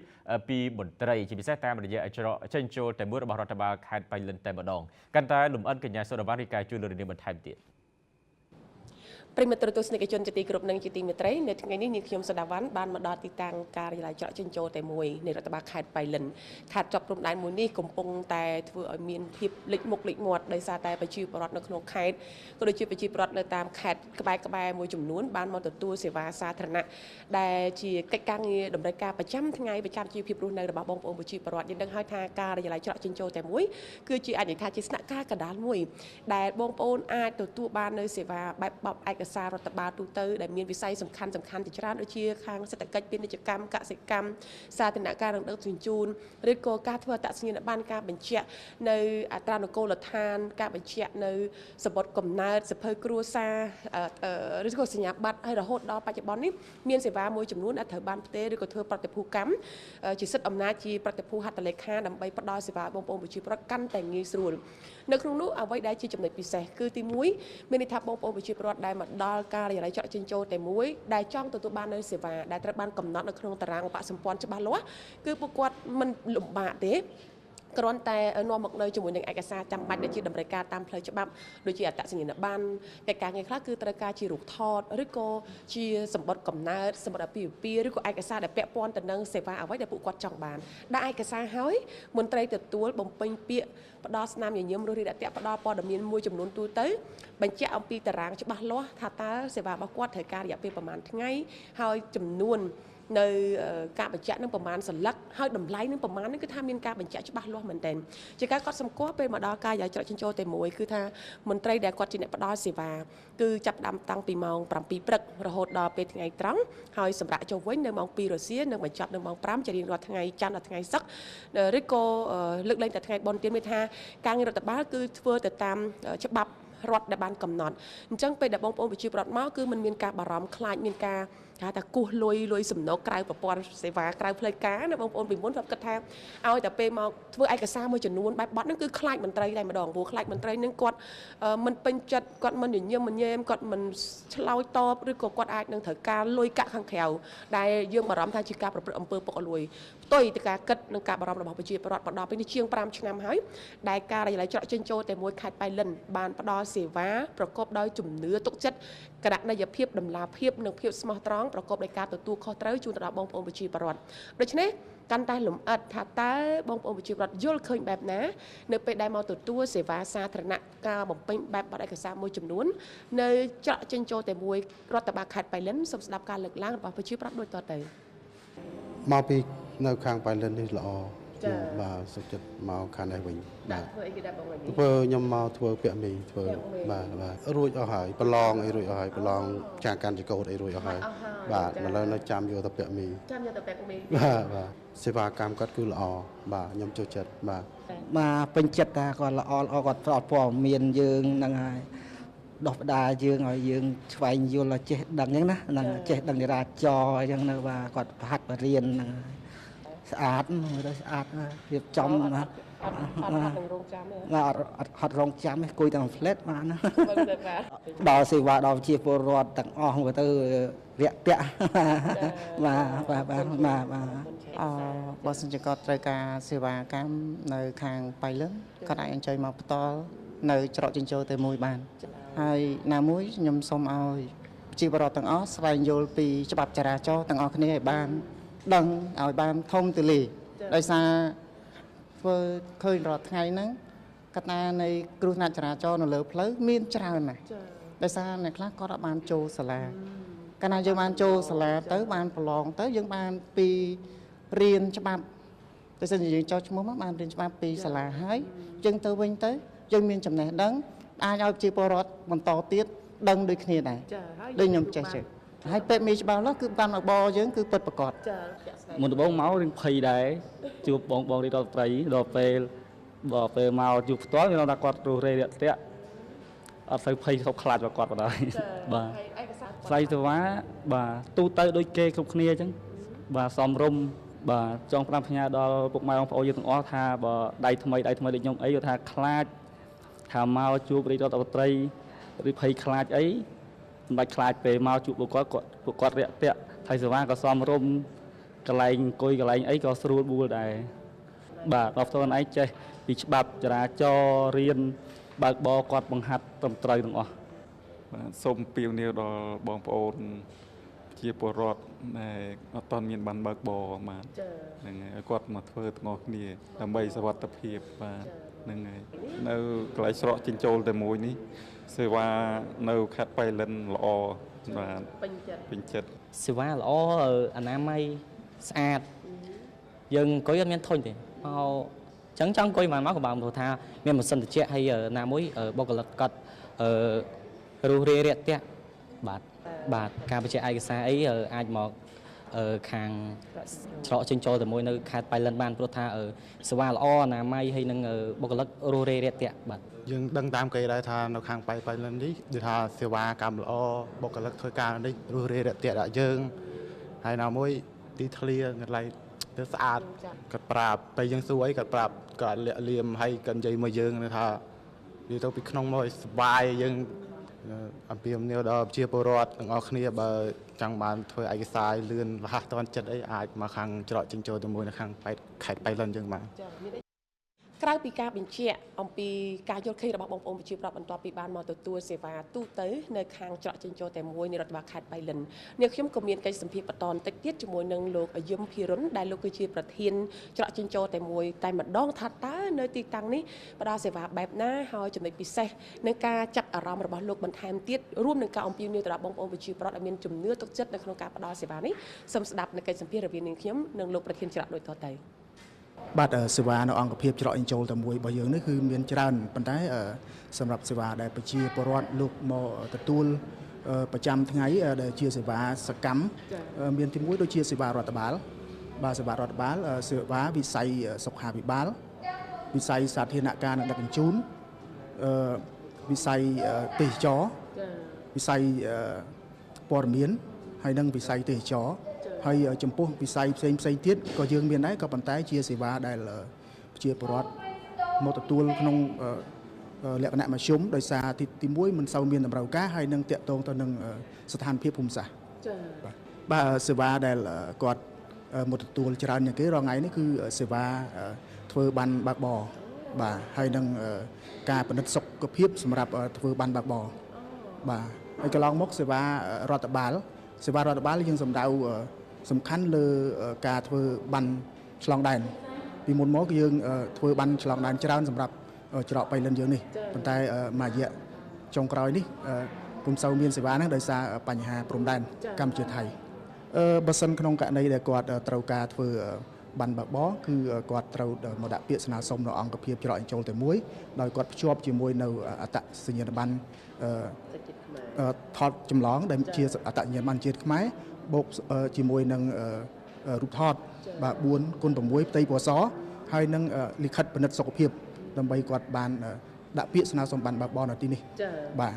ពីមន្ត្រីជាពិសេសតាមរយៈច្រកចេញចូលតែមួយរបស់រដ្ឋបាលខេត្តប៉ៃលិនតែម្ដងកាន់តែលំអិនកញ្ញាសុរវណ្ណរីកាជួយលោកនាងបន្ថែមទៀតប្រិយមិត្តទស្សនិកជនជាទីគោរពនិងជាទីមេត្រីនៅថ្ងៃនេះនាងខ្ញុំសដាវ៉ាន់បានមកដល់ទីតាំងការិយាល័យច្រកចេញចូលតែមួយនៃរដ្ឋបាលខេត្តប៉ៃលិនខេត្តជាប់ព្រំដែនមួយនេះកំពុងតែធ្វើឲ្យមានភាពលេចមុខលេចមាត់ដោយសារតែប្រជាពលរដ្ឋនៅក្នុងខេត្តក៏ដូចជាប្រជាពលរដ្ឋនៅតាមខេត្តក្បែរៗមួយចំនួនបានមកទទួលសេវាសាធារណៈដែលជាកិច្ចការងារតម្រូវការប្រចាំថ្ងៃប្រចាំជីវភាពរស់នៅរបស់បងប្អូនប្រជាពលរដ្ឋយើងដឹងហើយថាការិយាល័យច្រកចេញចូលតែមួយគឺជាអាចនិយាយថាជាស្នាក់ការកណ្ដាលមួយដែលបងប្អូនអាចទទួលបាននៅសេវាបែបបទឯកសាររដ្ឋបាលទូទៅដែលមានវិស័យសំខាន់ជាច្រើនដូចជាខាងសេដ្ឋកិច្ចពាណិជ្ជកម្មកសិកម្មសាធារណការនិងដឹកជញ្ជូនឬក៏ការធ្វើអត្តសញ្ញាណប័ណ្ណការបញ្ជាក់នៅអត្រានុកូលដ្ឋានការបញ្ជាក់នៅសម្បត្តិកំណើតសភៅគ្រួសារឬក៏សញ្ញាបត្រហើយរហូតដល់បច្ចុប្បន្ននេះមានសេវាមួយចំនួនអាចត្រូវបានផ្ទេរឬក៏ធ្វើប្រតិភូកម្មជាសិទ្ធិអំណាចជាប្រតិភូហត្ថលេខាដើម្បីផ្ដល់សេវាបងប្អូនប្រជាពលរដ្ឋកាន់តែងាយស្រួលនៅក្នុងនោះអ្វីដែលជាចំណុចពិសេសគឺទី1មានន័យថាបងប្អូនប្រជាពលរដ្ឋដែលមកដល់ការិយាល័យច្រកចេញចូលតែមួយដែលចង់ទទួលបាននៅសេវាដែលត្រូវបានកំណត់នៅក្នុងតារាងឧបសម្ព័ន្ធច្បាស់លាស់គឺពួកគាត់មិនលំបាកទេគ្រាន់តែនាំមកនៅជាមួយនឹងឯកសារចាំបាច់ដែលជាតម្រូវការតាមផ្លូវច្បាប់ដូចជាអត្តសញ្ញាណប័ណ្ណកិច្ចការងារខ្លះគឺត្រូវការជារូបថតឬក៏ជាសម្បត្តិកំណើតសម្បត្តិអាពាហ៍ពិពាហ៍ឬក៏ឯកសារដែលពាក់ព័ន្ធទៅនឹងសេវាអ្វីដែលពួកគាត់ចង់បានដាក់ឯកសារហើយមន្ត្រីទទួលបំពេញពាក្យផ្ដល់ស្នាមញញឹមឬរាយទាក់ផ្ដល់ព័ត៌មានមួយចំនួនទូទៅបញ្ជាក់អំពីតារាងច្បាស់លាស់ថាតើសេវារបស់គាត់ត្រូវការរយៈពេលប្រហែលថ្ងៃហើយចំនួននៅការបញ្ជាក់នឹងប្រមាណសន្លឹកហើយតម្លៃនឹងប្រមាណនឹងគឺថាមានការបញ្ជាក់ច្បាស់លាស់មែនទែនជាការគាត់សម្គាល់ពេលមកដល់ការយាយច្រកចេញចូលតែមួយគឺថាមន្ត្រីដែលគាត់ជាអ្នកផ្ដល់សេវាគឺចាប់ផ្ដើមតាំងពីម៉ោង7ព្រឹករហូតដល់ពេលថ្ងៃត្រង់ហើយសម្រាប់ចុះវិញនៅម៉ោង2រសៀលនិងបញ្ចប់នៅម៉ោង5ជារៀងរាល់ថ្ងៃច័ន្ទដល់ថ្ងៃសុក្រឬក៏លើកលែងតែថ្ងៃបុណ្យទានមានថាការងាររដ្ឋបាលគឺធ្វើទៅតាមច្បាប់រដ្ឋដែលបានកំណត់អញ្ចឹងពេលដែលបងប្អូនប្រជាពលរដ្ឋមកគឺមិនមានការបារម្ភខ្លាចមានការ គេថាគោះលុយលុយសំណកក្រៅប្រព័ន្ធសេវាក្រៅផ្លូវការណាបងប្អូនពីមុនគាត់គិតថាឲ្យតែពេលមកធ្វើឯកសារមួយចំនួនបែបបត់ហ្នឹងគឺខ្លាចមន្ត្រីតែម្ដងព្រោះខ្លាចមន្ត្រីហ្នឹងគាត់មិនពេញចិត្តគាត់មិនញញឹមមិនញែមគាត់មិនឆ្លើយតបឬក៏គាត់អាចនឹងត្រូវការលុយកាក់ខាងក្រៅដែលយើងបារម្ភថាជាការប្រព្រឹត្តអំពើពុករលួយផ្ទុយទៅការគិតនិងការបារម្ភរបស់ប្រជាពលរដ្ឋមកដល់ពេលនេះជាង5ឆ្នាំហើយដែលការិយាល័យច្រកចេញចូលតែមួយខេត្តប៉ៃលិនបានផ្ដល់សេវាប្រកបដោយជំនឿទុកចិត្តគណនេយ្យភាពតម្លាភាពនិងភាពស្មោះត្រង់ប្រកបដោយការទទួលខុសត្រូវជូនទៅដល់បងប្អូនប្រជាពលរដ្ឋដូច្នេះកាន់តែលំអិតថាតើបងប្អូនប្រជាពលរដ្ឋយល់ឃើញបែបណានៅពេលដែលមកទទួលសេវាសាធារណៈការបំពេញបែបបទឯកសារមួយចំនួននៅច្រកចេញចូលតែមួយរដ្ឋបាលខេត្តប៉ៃលិនសូមស្ដាប់ការលើកឡើងរបស់ប្រជាពលរដ្ឋដូចតទៅមកពីនៅខាងប៉ៃលិននេះល្អបាទសុខចិត្តមកខាងនេះវិញបាទធ្វើអីគេដែរបងធ្វើខ្ញុំមកធ្វើពាក់មីធ្វើបាទបាទរួចអស់ហើយប្រឡងអីរួចអស់ហើយប្រឡងចាកាន់ចកោតអីរួចអស់ហើយបាទឥឡូវនៅចាំយកទៅពាក់មីចាំយកទៅពាក់មីបាទបាទសេវាកម្មគាត់គឺល្អបាទខ្ញុំចូលចិត្តបាទបាទពេញចិត្តថាគាត់ល្អល្អគាត់ផ្ដល់ព័ត៌មានយើងហ្នឹងហើយដោះផ្ដាយើងឲ្យយើងស្វែងយល់ឲ្យចេះដឹងអញ្ចឹងណាហ្នឹងចេះដឹងចរាចរណ៍អញ្ចឹងនៅបាទគាត់ប្រហាត់បរៀនហ្នឹងស្អាតមើលទៅស្អាតរៀបចំណាអត់អត់រងចាំទេបាទអត់ហត់រងចាំទេគួយតែផ្លែតបានណាដល់សេវាដល់ប្រជាពលរដ្ឋទាំងអស់មើលទៅរាក់ទាក់បាទបាទបាទបាទអបើសិនជាគាត់ត្រូវការសេវាកម្មនៅខាងប៉ៃលិនគាត់អាចអញ្ជើញមកផ្ទាល់នៅច្រកចិញ្ចោតែមួយបានហើយណាមួយខ្ញុំសូមឲ្យប្រជាពលរដ្ឋទាំងអស់ស្វែងយល់ពីច្បាប់ចរាចរណ៍ទាំងអស់គ្នាឲ្យបានដឹងឲ្យបានធំទូលាយដោយសារធ្វើឃើញរាល់ថ្ងៃហ្នឹងកត្តានៃគ្រោះថ្នាក់ចរាចរណ៍នៅលើផ្លូវមានច្រើនណាស់ដោយសារអ្នកខ្លះគាត់អត់បានចូលសាលាកាលណាយើងបានចូលសាលាទៅបានប្រឡងទៅយើងបានពីរៀនច្បាប់តែសិនជាយើងចោះឈ្មោះមកបានរៀនច្បាប់ពីសាលាហើយយើងទៅវិញទៅយើងមានចំណេះដឹងអាចឲ្យប្រជាពលរដ្ឋបន្តទៀតដឹងដូចគ្នាដែរដូចខ្ញុំចេះចេះហើយពេទ្យមីច្បាស់លាស់គឺបានបយើងគឺពិតប្រាកដមុនដំបូងមករឿងភ័យដែរជួបបងបងរាជរដ្ឋមន្ត្រីដល់ពេលមកជួបផ្ទាល់មានថាគាត់រស់រេរាក់ទាក់អត់សូវភ័យខុសខ្លាចរបស់គាត់បណ្ដោយបាទថ្លៃសេវាបាទទូទៅដូចគេគ្រប់គ្នាអញ្ចឹងបាទសមរម្យបាទចង់ផ្ដាំផ្ញើដល់ពុកម៉ែបងប្អូនយើងទាំងអស់ថាបើដៃថ្មីដូចខ្ញុំអីគាត់ថាខ្លាចថាមកជួបរាជរដ្ឋមន្ត្រីឬភ័យខ្លាចអីមិនបាច់ខ្លាចពេលមកជួបពួកគាត់ពួកគាត់រាក់ទាក់ថៃសេវាក៏សមរម្យកន្លែងអង្គុយកន្លែងអីក៏ស្រួលបួលដែរបាទដល់ផ្ទាល់ឯងចេះពីច្បាប់ចរាចរណ៍រៀនបើកបរគាត់បង្ហាត់ត្រឹមត្រូវទាំងអស់បាទសូមពៀវនាវដល់បងប្អូនជាពលរដ្ឋដែលអត់ទាន់មានបានបើកបរបាទហ្នឹងហើយឲ្យគាត់មកធ្វើទាំងអស់គ្នាដើម្បីសុវត្ថិភាពបាទហ្នឹងហើយនៅកន្លែងស្រកចិញ្ចូលតែមួយនេះសេវានៅខេត្តប៉ៃលិនល្អបាទពេញចិត្តសេវាល្អអនាម័យស្អាតយើងអង្គុយអត់មានធុញទេមកអញ្ចឹងចង់អង្គុយមកក៏បានព្រោះថាមានម៉ាស៊ីនត្រជាក់ហើយណាមួយបុគ្គលិកគាត់រុះរាយរាក់ទាក់បាទបាទការបញ្ជាក់ឯកសារអីអាចមកខាងច្រកចេញចូលតែមួយនៅខេត្តប៉ៃលិនបានព្រោះថាសេវាល្អអនាម័យហើយនឹងបុគ្គលិករុះរាយរាក់ទាក់បាទយើងដឹងតាមគេដែរថានៅខាងប៉ៃលិននេះដូចថាសេវាកម្មល្អបុគ្គលិកធ្វើការនេះរុះរាយរាក់ទាក់ដល់យើងហើយណាមួយទីធ្លាកន្លែងទៅស្អាតគាត់ប្រាប់ពេលយើងសួរអីគាត់ប្រាប់គាត់លាក់លៀមហើយគាត់និយាយមកយើងថានិយាយទៅពីក្នុងមកឲ្យសុបាយយើងអំពាវនាវដល់ប្រជាពលរដ្ឋទាំងអស់គ្នាបើចង់បានធ្វើឯកសារលឿនរហ័សទាន់ចិត្តអីអាចមកខាងច្រកចិញ្ចូលទៅមួយនៅខាងខេត្តប៉ៃលិនយើងបាន ក្រៅពីការបញ្ជាក់អំពីការយល់ឃើញរបស់បងប្អូនប្រជាពលរដ្ឋបន្ទាប់ពីបានមកទទួលសេវាទូទៅនៅខាងច្រកចេញចូលតែមួយនៃរដ្ឋបាលខេត្តបៃលិននេះខ្ញុំក៏មានកិច្ចសម្ភាសបន្តបន្តិចទៀតជាមួយនឹងលោកយឹមភិរុនដែលលោកគឺជាប្រធានច្រកចេញចូលតែមួយតែម្ដងថាតើនៅទីតាំងនេះផ្ដល់សេវាបែបណាហើយចំណុចពិសេសនឹងការចាប់អារម្មណ៍របស់លោកបន្ថែមទៀតរួមនឹងការអំពាវនាវទៅដល់បងប្អូនប្រជាពលរដ្ឋឲ្យមានជំនឿទុកចិត្តនៅក្នុងការផ្ដល់សេវានេះសូមស្ដាប់នៅកិច្ចសម្ភាសរវាងនាងខ្ញុំនិងលោកប្រធានច្រកដូចតទៅបាទសេវានៅអង្គភាពច្រកចូលតែមួយរបស់យើងនេះគឺមានច្រើនប៉ុន្តែសម្រាប់សេវាដែលប្រជាពលរដ្ឋលោកមកទទួលប្រចាំថ្ងៃដែលជាសេវាសកម្មមានទីមួយដូចជាសេវារដ្ឋបាលបាទសេវារដ្ឋបាលសេវាវិស័យសុខាភិបាលវិស័យសាធារណការនិងដឹកជញ្ជូនវិស័យទេសចរវិស័យព័ត៌មាន ហើយនិងវិស័យទេសចរហើយចំពោះវិស័យផ្សេងផ្សេងទៀតក៏យើងមានដែរក៏ប៉ុន្តែជាសេវាដែលប្រជាពលរដ្ឋមកទទួលក្នុងលក្ខណៈមធ្យមដោយសារទី1មិនសូវមានតម្រូវការហើយនឹងតាក់ទងទៅនឹងស្ថានភាពភូមិសាស្ត្របាទសេវាដែលគាត់មកទទួលច្រើនជាងគេរាល់ថ្ងៃនេះគឺសេវាធ្វើបានបើកបរបាទហើយនឹងការពិនិត្យសុខភាពសម្រាប់ធ្វើបានបើកបរបាទហើយកន្លងមកសេវារដ្ឋបាលសេវារដ្ឋបាលយើងសំដៅសំខាន់លើការធ្វើបានឆ្លងដែនពីមុនមកយើងធ្វើបានឆ្លងដែនច្រើនសម្រាប់ច្រកបៃលិនយើងនេះប៉ុន្តែមួយរយៈចុងក្រោយនេះពុំសូវមានសេវាហ្នឹងដោយសារបញ្ហាព្រំដែនកម្ពុជាថៃបើសិនក្នុងករណីដែលគាត់ត្រូវការធ្វើបានបើកបរគឺគាត់ត្រូវមកដាក់ពាក្យស្នើសុំនៅអង្គភាពច្រកអញ្ចូលតែមួយដោយគាត់ភ្ជាប់ជាមួយនៅអត្តសញ្ញាណប័ណ្ណថតចម្លងដែលជាអត្តសញ្ញាណប័ណ្ណជាតិខ្មែរបូកជាមួយនឹងរូបថតបាទ4x6 ផ្ទៃពណ៌សហើយនឹងលិខិតពិនិត្យសុខភាពដើម្បីគាត់បានដាក់ពាក្យស្នើសុំបានបើកបរនៅទីនេះបាទ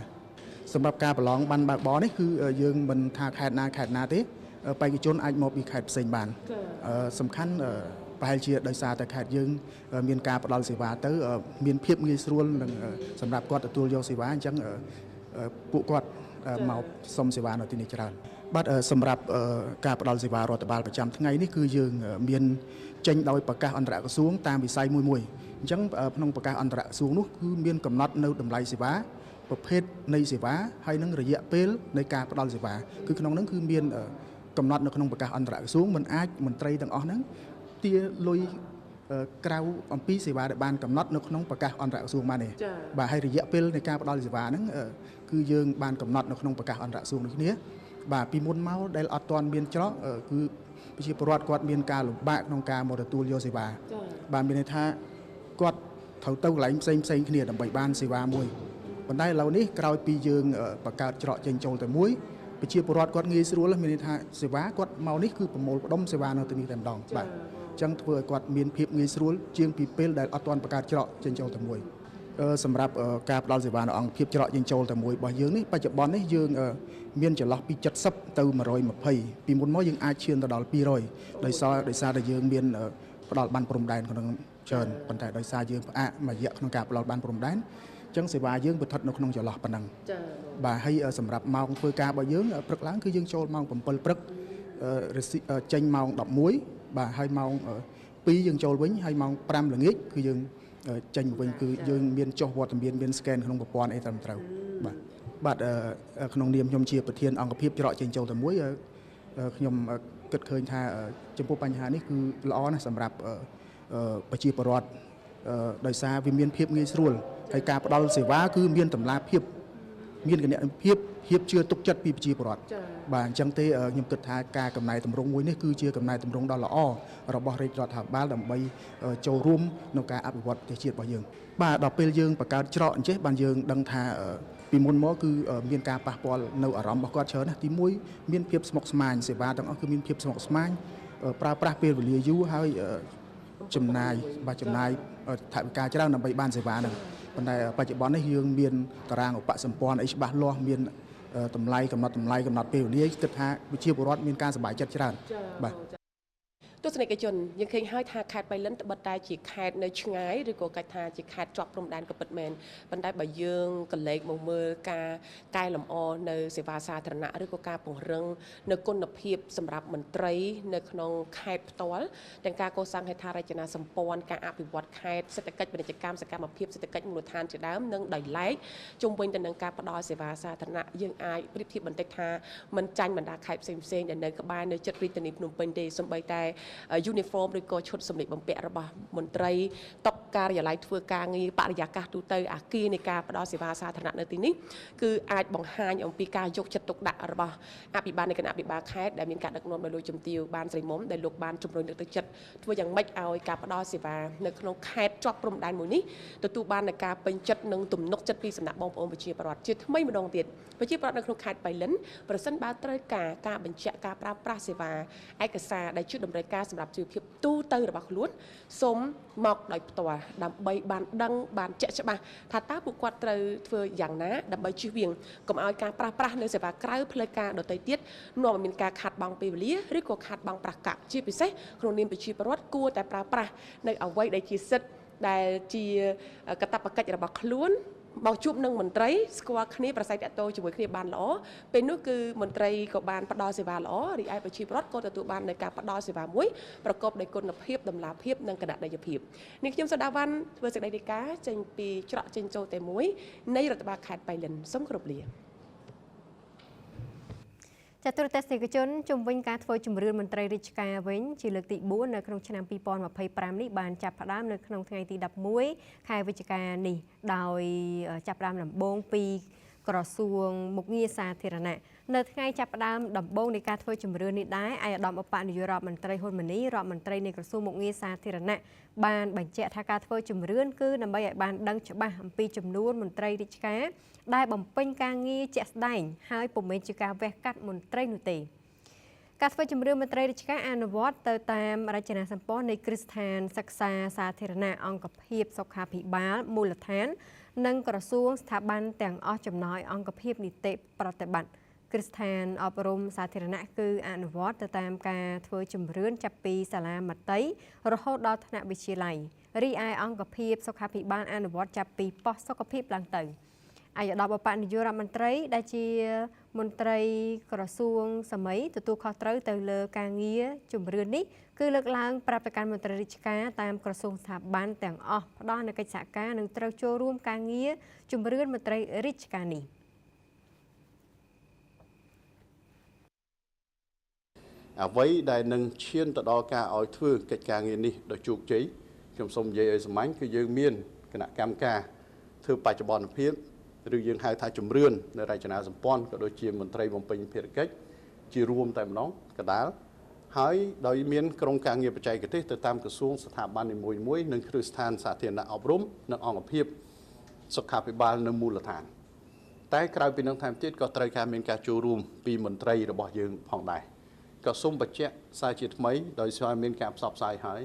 សម្រាប់ការប្រឡងបានបើកបរនេះគឺយើងមិនថាខេត្តណាខេត្តណាទេបេក្ខជនអាចមកពីខេត្តផ្សេងបានសំខាន់ប្រហែលជាដោយសារតែខេត្តយើងមានការផ្ដល់សេវាទៅមានភាពងាយស្រួលនឹងសម្រាប់គាត់ទទួលយកសេវាអញ្ចឹងពួកគាត់មកសុំសេវានៅទីនេះច្រើនបាទសម្រាប់ការផ្ដល់សេវារដ្ឋបាលប្រចាំថ្ងៃនេះគឺយើងមានចេញដោយប្រកាសអន្តរក្រសួងតាមវិស័យមួយមួយអញ្ចឹងក្នុងប្រកាសអន្តរក្រសួងនោះគឺមានកំណត់នៅតម្លៃសេវាប្រភេទនៃសេវាហើយនឹងរយៈពេលនៃការផ្ដល់សេវាគឺក្នុងនោះគឺមានកំណត់នៅក្នុងប្រកាសអន្តរក្រសួងមិនអាចមន្ត្រីទាំងអស់ហ្នឹងទាលុយក្រៅអំពីសេវាដែលបានកំណត់នៅក្នុងប្រកាសអន្តរក្រសួងបានទេបាទហើយរយៈពេលនៃការផ្ដល់សេវាហ្នឹងគឺយើងបានកំណត់នៅក្នុងប្រកាសអន្តរក្រសួងដូចគ្នាបាទពីមុនមកដែលអត់ទាន់មានច្រកគឺប្រជាពលរដ្ឋគាត់មានការលំបាកក្នុងការមកទទួលយកសេវាបាទមានន័យថាគាត់ត្រូវទៅកន្លែងផ្សេងផ្សេងគ្នាដើម្បីបានសេវាមួយប៉ុន្តែឥឡូវនេះក្រោយពីយើងបង្កើតច្រកចេញចូលតែមួយប្រជាពលរដ្ឋគាត់ងាយស្រួលមានន័យថាសេវាគាត់មកនេះគឺប្រមូលផ្ដុំសេវានៅទីនេះតែម្ដងបាទអញ្ចឹងធ្វើឲ្យគាត់មានភាពងាយស្រួលជាងពីពេលដែលអត់ទាន់បង្កើតច្រកចេញចូលតែមួយសម្រាប់ការផ្ដល់សេវានៅអង្គភាពច្រកចេញចូលតែមួយរបស់យើងនេះបច្ចុប្បន្ននេះយើងមានចន្លោះពី70ទៅ120ពីមុនមកយើងអាចឈានទៅដល់200ដោយសារតែយើងមានផ្ដល់បានព្រំដែនក្នុងច្រើនប៉ុន្តែដោយសារយើងផ្អាកមួយរយៈក្នុងការផ្ដល់បានព្រំដែនអញ្ចឹងសេវាយើងស្ថិតនៅក្នុងចន្លោះប៉ុណ្ណឹងបាទហើយសម្រាប់ម៉ោងធ្វើការរបស់យើងព្រឹកឡើងគឺយើងចូលម៉ោង7ព្រឹកចេញម៉ោង11បាទហើយម៉ោង2យើងចូលវិញហើយម៉ោង5ល្ងាចគឺយើងចេញមកវិញគឺយើងមានចុះវត្តមានមាន scan ក្នុងប្រព័ន្ធអីត្រឹមត្រូវបាទបាទក្នុងនាមខ្ញុំជាប្រធានអង្គភាពច្រកចេញចូលតែមួយខ្ញុំគិតឃើញថាចំពោះបញ្ហានេះគឺល្អណាស់សម្រាប់ប្រជាពលរដ្ឋដោយសារវាមានភាពងាយស្រួលហើយការផ្ដល់សេវាគឺមានតម្លាភាពមានគណភាពភាពជឿទុកចិត្តពីប្រជាពលរដ្ឋបាទអញ្ចឹងទេខ្ញុំគិតថាការកំណែតម្រង់មួយនេះគឺជាកំណែតម្រង់ដ៏ល្អរបស់រាជរដ្ឋាភិបាលដើម្បីចូលរួមក្នុងការអភិវឌ្ឍប្រទេសជាតិរបស់យើងបាទដល់ពេលយើងបង្កើតច្រកអញ្ចេះបានយើងដឹងថាពីមុនមកគឺមានការប៉ះពាល់នៅអារម្មណ៍របស់គាត់ច្រើនណាស់ទី1មានភាពស្មុគស្មាញសេវាទាំងអស់គឺមានភាពស្មុគស្មាញប្រើប្រាស់ពេលវេលាយូរហើយចំណាយបាទចំណាយថវិកាច្រើនដើម្បីបានសេវាហ្នឹងប៉ុន្តែបច្ចុប្បន្ននេះយើងមានតារាងឧបសម្ព័ន្ធអីច្បាស់លាស់មានតម្លៃកំណត់តម្លៃកំណត់ពេលវេលាគិតថាប្រជាពលរដ្ឋមានការសប្បាយចិត្តច្រើនបាទ ទស្សនិកជនយើងឃើញហើយថាខេត្តបៃលិនត្បិតតែជាខេត្តនៅឆ្ងាយឬក៏កាច់ថាជាខេត្តជាប់ព្រំដែនក៏ពិតមែនប៉ុន្តែបើយើងកលេចមកមើលការកែលម្អនៅសេវាសាធារណៈឬក៏ការពង្រឹងនៅគុណភាពសម្រាប់មន្ត្រីនៅក្នុងខេត្តផ្ទាល់ទាំងការកសាងហេដ្ឋារចនាសម្ព័ន្ធការអភិវឌ្ឍខេត្តសេដ្ឋកិច្ចពាណិជ្ជកម្មសកម្មភាពសេដ្ឋកិច្ចមូលដ្ឋានជាដើមនិងដោយឡែកជុំវិញទៅនឹងការផ្ដល់សេវាសាធារណៈយើងអាចប្រៀបធៀបបន្តិចថាមិនចាញ់បណ្ដាខេត្តផ្សេងៗដែលនៅក្បែរនៅជិតរាជធានីភ្នំពេញទេសូម្បីតែ uniform ឬក៏ឈុតសម្លៀកបំពាក់របស់មន្ត្រីតុការិយាល័យធ្វើការងារបរិយាកាសទូទៅអាគារនៃការផ្ដល់សេវាសាធារណៈនៅទីនេះគឺអាចបង្ហាញអំពីការយកចិត្តទុកដាក់របស់អភិបាលនៃគណៈអភិបាលខេត្តដែលមានការដឹកនាំដោយលោកជំទាវបានស្រីមុំដែលលោកបានជំរុញលើកទឹកចិត្តធ្វើយ៉ាងម៉េចឲ្យការផ្ដល់សេវានៅក្នុងខេត្តជាប់ព្រំដែនមួយនេះទទួលបាននូវការពេញចិត្តនិងទំនុកចិត្តពីសំណាក់បងប្អូនប្រជាពលរដ្ឋជាថ្មីម្ដងទៀតប្រជាពលរដ្ឋនៅក្នុងខេត្តបៃលិនប្រសិនបើត្រូវការបញ្ជាក់ការប្រើប្រាស់សេវាឯកសារដែលជាតម្រូវការសម្រាប់ជីវភាពទូទៅរបស់ខ្លួនសូមមកដោយផ្ទាល់ ស់ដើម្បីបានដឹងបានជាក់ច្បាស់ថាតើពួកគាត់ត្រូវធ្វើយ៉ាងណាដើម្បីជៀសវាងកុំឲ្យការប្រាស្រ័យនៅសេវាក្រៅផ្លូវការដទៃទៀតនាំឲ្យមានការខាតបង់ពេលវេលាឬក៏ខាតបង់ប្រាក់កាក់ជាពិសេសក្នុងនាមប្រជាពលរដ្ឋគួរតែប្រើប្រាស់នៅអ្វីដែលជាសិទ្ធិដែលជាកាតព្វកិច្ចរបស់ខ្លួនមកជួបនឹងមន្ត្រីស្គាល់គ្នាប្រស័យតាក់ទងជាមួយគ្នាបានល្អពេលនោះគឺមន្ត្រីក៏បានផ្ដល់សេវាល្អរីឯប្រជាពលរដ្ឋក៏ទទួលបាននូវការផ្ដល់សេវាមួយប្រកបដោយគុណភាពតម្លាភាពនិងគណនេយ្យភាពនេះខ្ញុំសដាវ៉ាន់ធ្វើសេចក្តីរាយការណ៍ចេញពីច្រកចេញចូលតែមួយនៃរដ្ឋបាលខេត្តបៃលិនសូមគោរពលាចាទូរទស្សនិកជនជុំវិញការធ្វើជំរឿនមន្ត្រីរាជការវិញជាលើកទី4នៅក្នុងឆ្នាំ2025នេះបានចាប់ផ្ដើមនៅក្នុងថ្ងៃទី11ខែវិច្ឆិកានេះដោយចាប់ផ្ដើមដំបូងពីក្រសួងមុខងារសាធារណៈនៅថ្ងៃចាប់ផ្ដើមដំបូងនៃការធ្វើជំរឿននេះដែរឯកឧត្តមឧបនាយករដ្ឋមន្ត្រីហ៊ុនម៉ាណីរដ្ឋមន្ត្រីនៃក្រសួងមុខងារសាធារណៈបានបញ្ជាក់ថាការធ្វើជំរឿនគឺដើម្បីឲ្យបានដឹងច្បាស់អំពីចំនួនមន្ត្រីរាជការដែលបំពេញការងារជាក់ស្ដែងហើយពុំមែនជាការវះកាត់មន្ត្រីនោះទេការធ្វើជំរឿនមន្ត្រីរាជការអនុវត្តទៅតាមរចនាសម្ព័ន្ធនៃគ្រឹះស្ថានសិក្សាសាធារណៈអង្គភាពសុខាភិបាលមូលដ្ឋាននិងក្រសួងស្ថាប័នទាំងអស់ចំណោយអង្គភាពនីតិប្រតិបត្តិគ្រឹះស្ថានអប់រំសាធារណៈគឺអនុវត្តទៅតាមការធ្វើជំរឿនចាប់ពីសាលាមត្តេយ្យរហូតដល់ថ្នាក់វិទ្យាល័យរីឯអង្គភាពសុខាភិបាលអនុវត្តចាប់ពីប៉ុស្តិ៍សុខភាពឡើងទៅឯកឧត្តមឧបនាយករដ្ឋមន្ត្រីដែលជាមន្ត្រីក្រសួងសម័យទទួលខុសត្រូវទៅលើការងារជំរឿននេះគឺលើកឡើងប្រាប់ទៅកាន់មន្ត្រីរាជការតាមក្រសួងស្ថាប័នទាំងអស់ផ្ដល់នូវកិច្ចសហការនិងត្រូវចូលរួមការងារជំរឿនមន្ត្រីរាជការនេះអ្វីដែលនឹងឈានទៅដល់ការឲ្យធ្វើកិច្ចការងារនេះដោយជោគជ័យខ្ញុំសូមនិយាយឲ្យសាមញ្ញគឺយើងមានគណៈកម្មការធ្វើបច្ចុប្បន្នភាពឬយើងហៅថាជំរឿននៅរចនាសម្ព័ន្ធក៏ដូចជាមន្ត្រីបំពេញភារកិច្ចជារួមតែម្ដងកដាលហើយដោយមានក្រុមការងារបច្ចេកទេសទៅតាមក្រសួងស្ថាប័ននីមួយៗនិងគ្រឹះស្ថានសាធារណៈអប់រំនិងអង្គភាពសុខាភិបាលនៅមូលដ្ឋានតែក្រៅពីនឹងថែមទៀតក៏ត្រូវការមានការចូលរួមពីមន្ត្រីរបស់យើងផងដែរក៏សូមបញ្ជាក់សារជាថ្មីដោយសារមានការផ្សព្វផ្សាយហើយ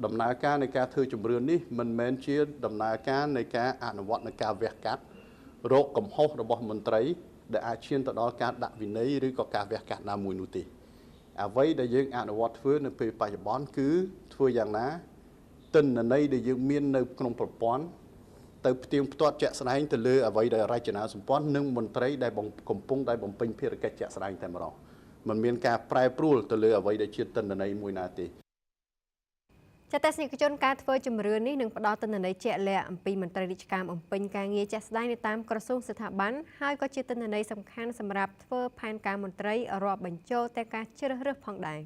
ដំណើរការនៃការធ្វើជំរឿននេះមិនមែនជាដំណើរការនៃការអនុវត្តនៃការវះកាត់រកកំហុសរបស់មន្ត្រីដែលអាចឈានទៅដល់ការដាក់វិន័យឬក៏ការវះកាត់ណាមួយនោះទេអ្វីដែលយើងអនុវត្តធ្វើនៅពេលបច្ចុប្បន្នគឺធ្វើយ៉ាងណាទិន្នន័យដែលយើងមាននៅក្នុងប្រព័ន្ធទៅផ្ទៀងផ្ទាត់ជាក់ស្ដែងទៅលើអ្វីដែលរចនាសម្ព័ន្ធនិងមន្ត្រីដែលកំពុងតែបំពេញភារកិច្ចជាក់ស្ដែងតែម្ដងមិនមានការប្រែប្រួលទៅលើអ្វីដែលជាទិន្នន័យមួយណាទេចាទស្សនិកជនការធ្វើជំរឿននេះនឹងផ្ដល់ទិន្នន័យជាក់លាក់អំពីមន្ត្រីរាជការបំពេញការងារជាក់ស្ដែងនៅតាមក្រសួងស្ថាប័នហើយក៏ជាទិន្នន័យសំខាន់សម្រាប់ធ្វើផែនការមន្ត្រីរាប់បញ្ចូលទាំងការជ្រើសរើសផងដែរ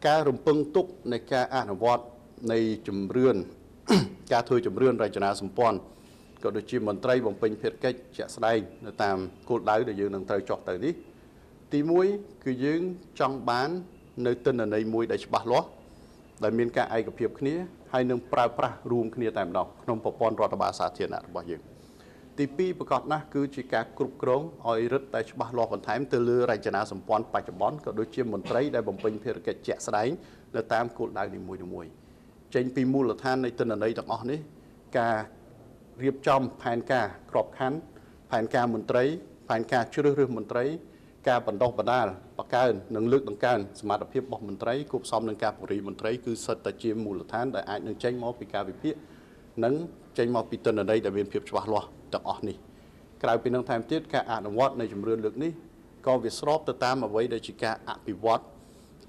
ការរំពឹងទុកនៃការអនុវត្តនៃជំរឿនការធ្វើជំរឿនរចនាសម្ព័ន្ធក៏ដូចជាមន្ត្រីបំពេញភារកិច្ចជាក់ស្ដែងនៅតាមគោលដៅដែលយើងនឹងត្រូវចុះទៅនេះទី1គឺយើងចង់បាននៅទិន្នន័យមួយដែលច្បាស់លាស់ដែលមានការឯកភាពគ្នាហើយនឹងប្រើប្រាស់រួមគ្នាតែម្ដងក្នុងប្រព័ន្ធរដ្ឋបាលសាធារណៈរបស់យើងទី2ប្រកបណាស់គឺជាការគ្រប់គ្រងឲ្យរឹតតែច្បាស់លាស់បន្ថែមទៅលើរចនាសម្ព័ន្ធបច្ចុប្បន្នក៏ដូចជាមន្ត្រីដែលបំពេញភារកិច្ចជាក់ស្ដែងនៅតាមគោលដៅនីមួយៗចេញពីមូលដ្ឋាននៃទិន្នន័យទាំងអស់នេះការរៀបចំផែនការក្របខ័ណ្ឌផែនការមន្ត្រីផែនការជ្រើសរើសមន្ត្រីការបណ្ដុះបណ្ដាលបង្កើននិងលើកតម្កើងសមត្ថភាពរបស់មន្ត្រីគួបផ្សំនឹងការពង្រីកមន្ត្រីគឺសុទ្ធតែជាមូលដ្ឋានដែលអាចនឹងចេញមកពីការវិភាគនិងចេញមកពីទិន្នន័យដែលមានភាពច្បាស់លាស់ទាំងអស់នេះក្រៅពីនឹងថែមទៀតការអនុវត្តនៃជំរឿនលើកនេះក៏វាស្របទៅតាមអ្វីដែលជាការអភិវឌ្ឍ